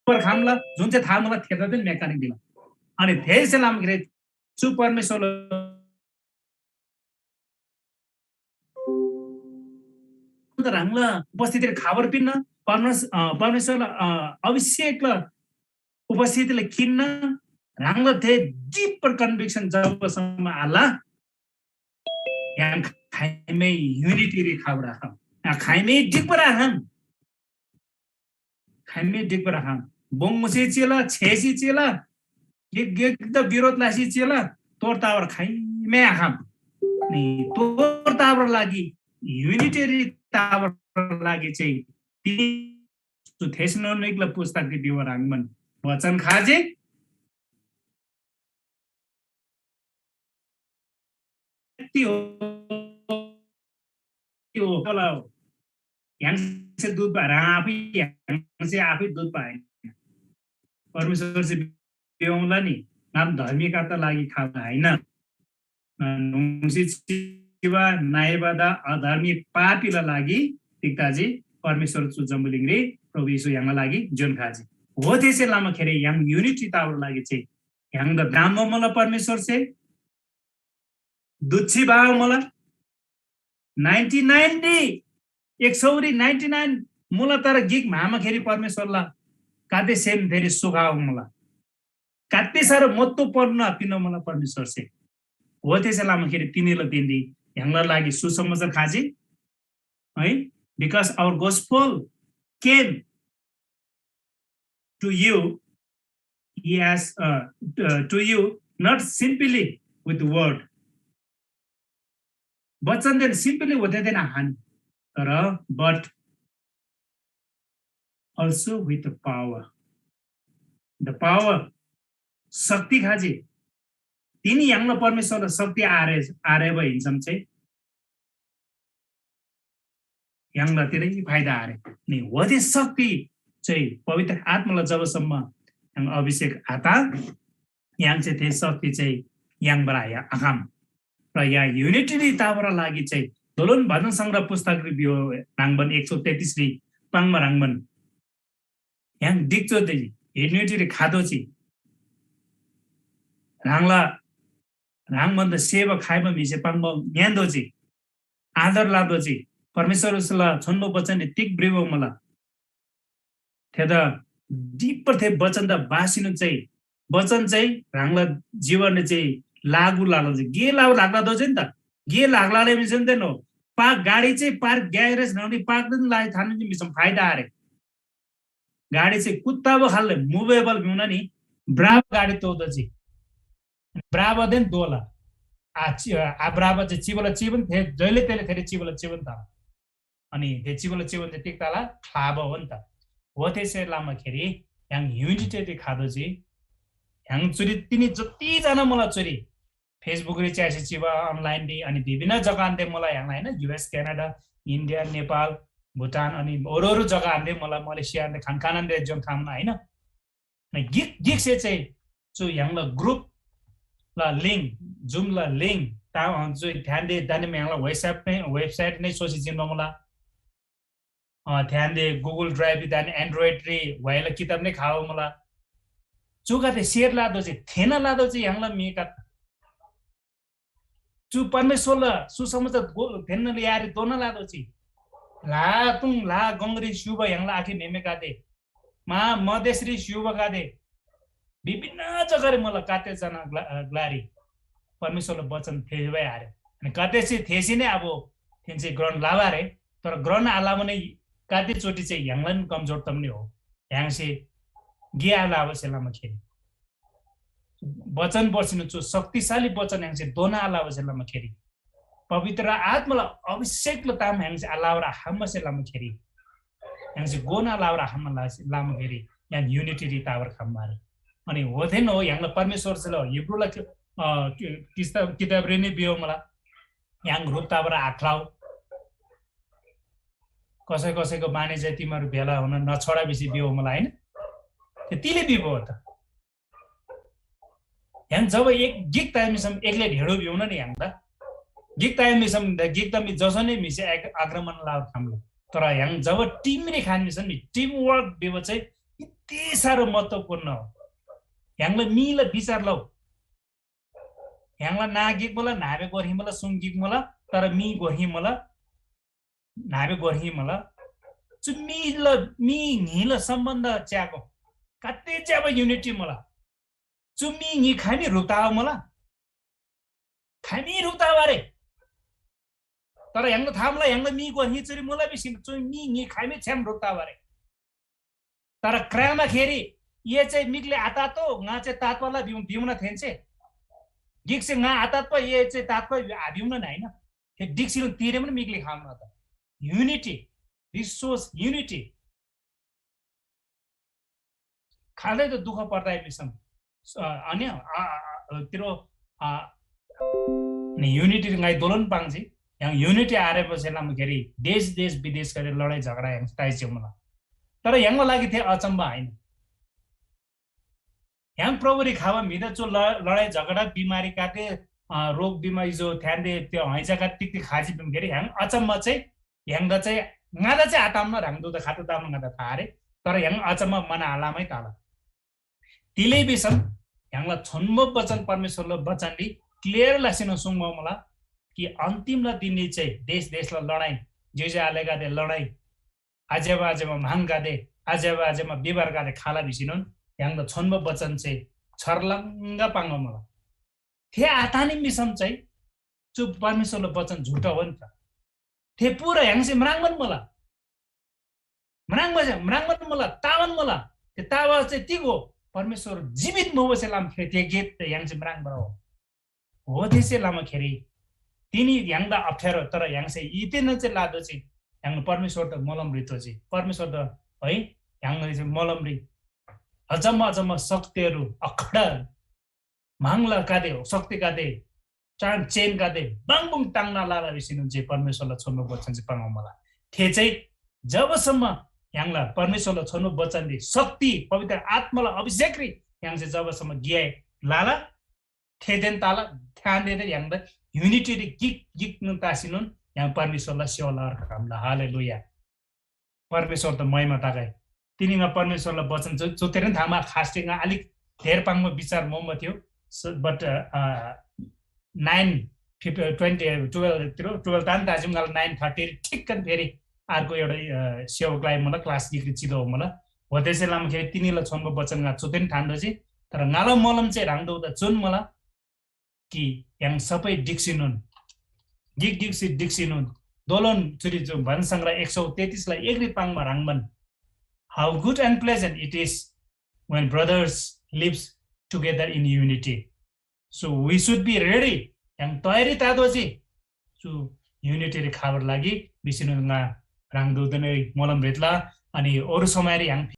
पर खामला जुन चाहिँ थाहा मला थेदा दिन मेकानिक दिला। अनि थेसे लाम ग्रे चु परमेश्वर ह्राङला उपस्थिति खबर पिन्न परमेश्वर, अ, परमेश्वरला, अ, अभिषेकला उपस्थितिला किन्न ह्राङला थे डिपर कन्भिक्सन जबसम्म आला, ह्राङ खाइमै युनिटी रे खबर आखम। आ, खाइमै डिपर आखम। खाइमे डिपर हाम। बोंगसे चेला, छेसी चेला, गिक गिक द विरोध लासी चेला, तोर तावर खाइमे आखाम। नि तोर तावर लागि, युनिटेरी तावर लागि चाहिँ तिनी चु थेसलोनिकला पुस्तकरी बिवर हाङमन वचन खाजे। व्यक्ति हो, हो, होला हो। ह्राङसे दुध पा, ह्राङ आफै, ह्राङसे आफै दुध पाएन। परमेश्वरसे बेहोङला नि, नाम धर्मीकाका लागि खाबा होइन। नुङसी चिवा नाइबादा अधर्मी पापीला लागि तिक्ताजी परमेश्वर चु जम्बुलिङरी प्रभु येशू ह्राङला लागि जोन खाजी। हो त्यसै लामा खेरे ह्राङ युनिटी तावर लागि चाहिँ ह्राङ द दाम्बो मला परमेश्वरसे दुच्छी भाव मला नाइन्टी नाइन रे, एक सौरी नाइन्टी नाइन मुला तर गिक म्हामा खेरी परमेश्वरला काते सेम फेरी सुखाव मुला। काते साह्रो महत्त्वपूर्ण पिन मुला परमेश्वरसे। हो त्यसै लामा खेरी तिनीला दिनरी ह्राङला लागि सुसमाचार खाजी है। Because our gospel came to you, he has, uh, uh, to you not simply with word. वचन देन सिम्पली होते देन हान, तर but also with the power. The power, शक्ति खाजे। तिनी य्‍हाङला परमेश्वरला शक्ति आरे, आरेबा हिन्सम चाहिँ य्‍हाङला तिरै फाइदा आरे। नि वदे शक्ति चाहिँ पवित्र आत्माला जबसम्म य्‍हाङ अभिषेक आता, य्‍हाङ चाहिँ थे शक्ति चाहिँ य्‍हाङबाट या आखाम। र या युनिटी ताबरा लागि चाहिँ दोलन भजन संग्रह पुस्तक रि बियो राङबन एक सौ तेत्तिस रि पाङमा राङबन। य्‍हाङ डिक्चो दे युनिटी रि खादो छि। राङला, राङबन्द सेवा खाइबा म्‍हिसे पाङबा ङ्‍यान्दो छि। आदर लादो छि। परमेश्‍वरला छोन्‍बो वचन तिग भ्रिबो मला। थेदा डिपर थे वचन त बासिनु चाहिँ, वचन चाहिँ ह्राङला जीवनले चाहिँ लागू लाला चाहिँ गे लागू लाग्ला दो चाहिँ त, गे लाग्लाले मिसन देन हो। पाक गाडी चाहिँ पार्क ग्यारेज नौनी पार्क दिन लाइ थानु नि मिसम फाइदा आरे। गाडी चाहिँ कुत्ता बो खाल्ले मुभेबल मिउना नि ब्राब गाडी तोदो चाहिँ। ब्राबादेन दोला। आ चि- आ ब्राबा चाहिँ चिबला चिबन थे जहिले तेले थेरे चिबला चिबन तला। अनि थे चिबला चिबन चाहिँ तिक तला ख्लाबा हो नि त। हो तेसे लामा खेरी य्‍हाङ युनिटी खादो जी। य्‍हाङ चुरी तिनी जति जना मला चुरी Facebook री च्यासी चिबा, online री अनि विभिन्न जग्गा आन्दे मला य्‍हाङ हैन, US, क्यानाडा, इन्डिया, नेपाल, भुटान अनि अरू अरू जग्गा आन्दे मला मलेसिया आन्दे खान खान आन्दे जोन खामना हैन। अनि गिक गिक से चाहिँ चु य्‍हाङला ग्रुप ला लिङ, जुम ला लिङ ता जो ध्यान दे दाने य्‍हाङला WhatsApp नै वेबसाइट नै सोसी जिन मला। अ, ध्यान दे Google Drive दाने Android री वाइला किताब नै खाओ मला। चुगाते शेयर लादो चाहिँ थेना लादो चाहिँ य्‍हाङला मी का चु परमेश्वरला सुसमाचार गो- थेन्‍ना यारी दोना लादो ची। ला तुङ ला गङरी स्‍युबा य्‍हाङला आखे म्‍हेमेकादे। मा मदेशरी स्‍युबाकादे। विभिन्न जग्गारी मला काते जना ग्ला- ग्लारी परमेश्वरला वचन थेबाई आरे। अनि कतेसे थेसी नै अब थेन्से ग्रहण लाबा आरे। तर ग्रहण आलामा नै काते चोटी चाहिँ य्‍हाङलान कमजोर तम नै हो। य्‍हाङसे गे आलाबा से लामा खेरी। वचन बसिनु चु शक्तिशाली वचन य्‍हाङसे दोना आलाबा से लामा खेरी। पवित्र आत्माला अभिषेकला ताम य्‍हाङसे आलाबा हाम्मा से लामा खेरी। य्‍हाङसे गोना आलाबा हाम्मा लामा खेरी। य्‍हाङ युनिटी री ताबर खम्मारे। अनि होथेन हो य्‍हाङला परमेश्वर से ल हिब्रूला कि- अ, कि- किस्ता- किताब रे नै बियो मला। य्‍हाङ रूप ताबर आख्लाउ। कसै कसैको माने चाहिँ तिमीहरू भेला हुन नछोडा बेसी बियो मला हैन। त्यो तिले बिबो हो त। य्‍हाङ जब एक गिक ताइमीसम एकले ढेडो बिउन नि य्‍हाङ त। गिक ताइमीसम गिक त मी जसो नै म्‍हिसे आग- आक्रमण लाउ खाम्‍लो। तर य्‍हाङ जब टिम रे खान मिसम नि टिम वर्क बिबो चाहिँ यति साह्रो महत्त्वपूर्ण हो। य्‍हाङला मीला विचार लौ। य्‍हाङला ना गिक मला, न्‍हाबे गोर्ही मला, सुङ गिक मला, तर मी गोर्ही मला, न्‍हाबे गोर्ही मला। चु मी ल मी न्‍ही ल सम्बन्ध च्याको। कते च्याबा युनिटी मला। चु मी न्‍ही खामी रुप्ताव मला। खामी रुप्ताव रे। तर य्‍हाङला थामला य्‍हाङला मी गोर्ही चुरी मुला बिसिन चु मी न्‍ही खामी छ्याम रुप्ताव रे। तर क्रामा खेरी ये चाहिँ मिकले आतातो ङा चाहिँ तातवाला बिउ बिउना थेन्से। गिकसे ङा आतातपा ये चाहिँ तातपा आबिउना नाइन। हे डिक्सिनु तिरे पनि मिकले खाउन त। Unity, resource unity. खाल्दै त दुःख पर्दा मिसम। अनि तिरो युनिटी ङाइ दोलन पाङ्जी। य्‍हाङ युनिटी आरेपछि लाम घेरी देश देश विदेश गरी लडाइँ झगडा य्‍हाङ ताइच्‍यो मला। तर य्‍हाङको लागि थे अचम्म होइन। य्‍हाङ प्रभुरी खाबा म्‍हिदा चु ल- लडाइँ झगडा बिमारी काटे अ, रोग बिमारी जो थ्यान्डे त्यो हैजा का तिक्ति खाजी बिम घेरी य्‍हाङ अचम्म चाहिँ य्‍हाङदा चाहिँ ङादा चाहिँ आताम्न ह्राङदुदा खातो ताम्न ङादा थारे। तर य्‍हाङ अचम्म मना आलामै ताला। तिलै बिसम य्‍हाङला छोन्‍बो बचन परमेश्‍वरला बचनरी क्लियर लासिन सुङ्बा मुला कि अन्तिमला दिनरी चाहिँ देश देशला लडाइँ, ज्‍योज्‍यो आलेगदे लडाइँ, आज्‍यबा आज्‍यबा म्‍हङगदे, आज्‍यबा आज्‍यबा विवारगदे खाला भिसीनोन य्‍हाङदा छोन्‍बो बचन चाहिँ छर्लङ्ग पाङ्बा मुला। थे आतानी मिसम चाहिँ चु परमेश्‍वरला बचन झुटा हो नि त। थे पुरा य्‍हाङसे म्राङ्बान मुला। म्राङ्बा म्राङ्बान मुला, ताबान मुला। थे ताबा चाहिँ तिग हो? परमेश्‍वर जीवित मुबासे लाम थे थे गेट य्‍हाङसे म्राङ्बा हो। हो त्यसै लामा खेरी तिनी य्‍हाङदा अप्ठ्यारो, तर य्‍हाङसे इतेन चाहिँ लादो चाहिँ य्‍हाङ परमेश्‍वर त मलम रितो चाहिँ परमेश्‍वर त है य्‍हाङ चाहिँ मलम रि अचम्म अचम्म शक्तिहरू अखडा म्‍हङला कादे हो शक्ति कादे चान चेन कादे बाङबुङ ताङ्ना लाला भिसिनु जे परमेश्‍वरला छोन्‍बो वचन चाहिँ पाङ्बा मुला। थे चाहिँ जबसम्म य्‍हाङला परमेश्‍वरला छोन्‍बो वचनले शक्ति पवित्र आत्माला अभिषेकरी य्‍हाङसे जबसम्म गियाए लाला थेदेन ताला ध्यान देते य्‍हाङदा युनिटी रे गिक गिक नुन तासिनुन य्‍हाङ परमेश्‍वरला सेवा लहर खम्‍ला। हालेलुया। परमेश्‍वर त महिमा तागै। तिनीमा परमेश्‍वरला वचन चु चुतेरन थामा खास्टिङा अलिक धेर पाङ्बा विचार मोमो थियो। बट नाइन फिफ ट्वेन्टी ट्वेल्भ तिरो ट्वेल्भ तान दाजिम गाल नाइन थर्टी ठिक्कन फेरि अर्को एउटा सेवकलाई मतलब क्लास गिकरी चिदो हो मतलब होतेसे लामखेर तिनीला छोन्बो वचन गा चुतेन ठान्दोजी। तर ङाला मलम चाहिँ ह्राङदो उदा चुन मला कि य्‍हाङ सबै डिक्सिनुन गिक गिक्सी डिक्सिनुन दोलन चुरी जो भजन संग्रह एक सौ तेत्तिसलाई एकरी पाङ्बा ह्राङबन How good and pleasant it is when brothers lives together in unity। So we should be ready. य्‍हाङ तयारी तातोःजी चु युनिटीरी खबार लागि बिसिनु ङा ह्राङ दुदुनै मोलम भेटला अनि अरू समयरी य्‍हाङ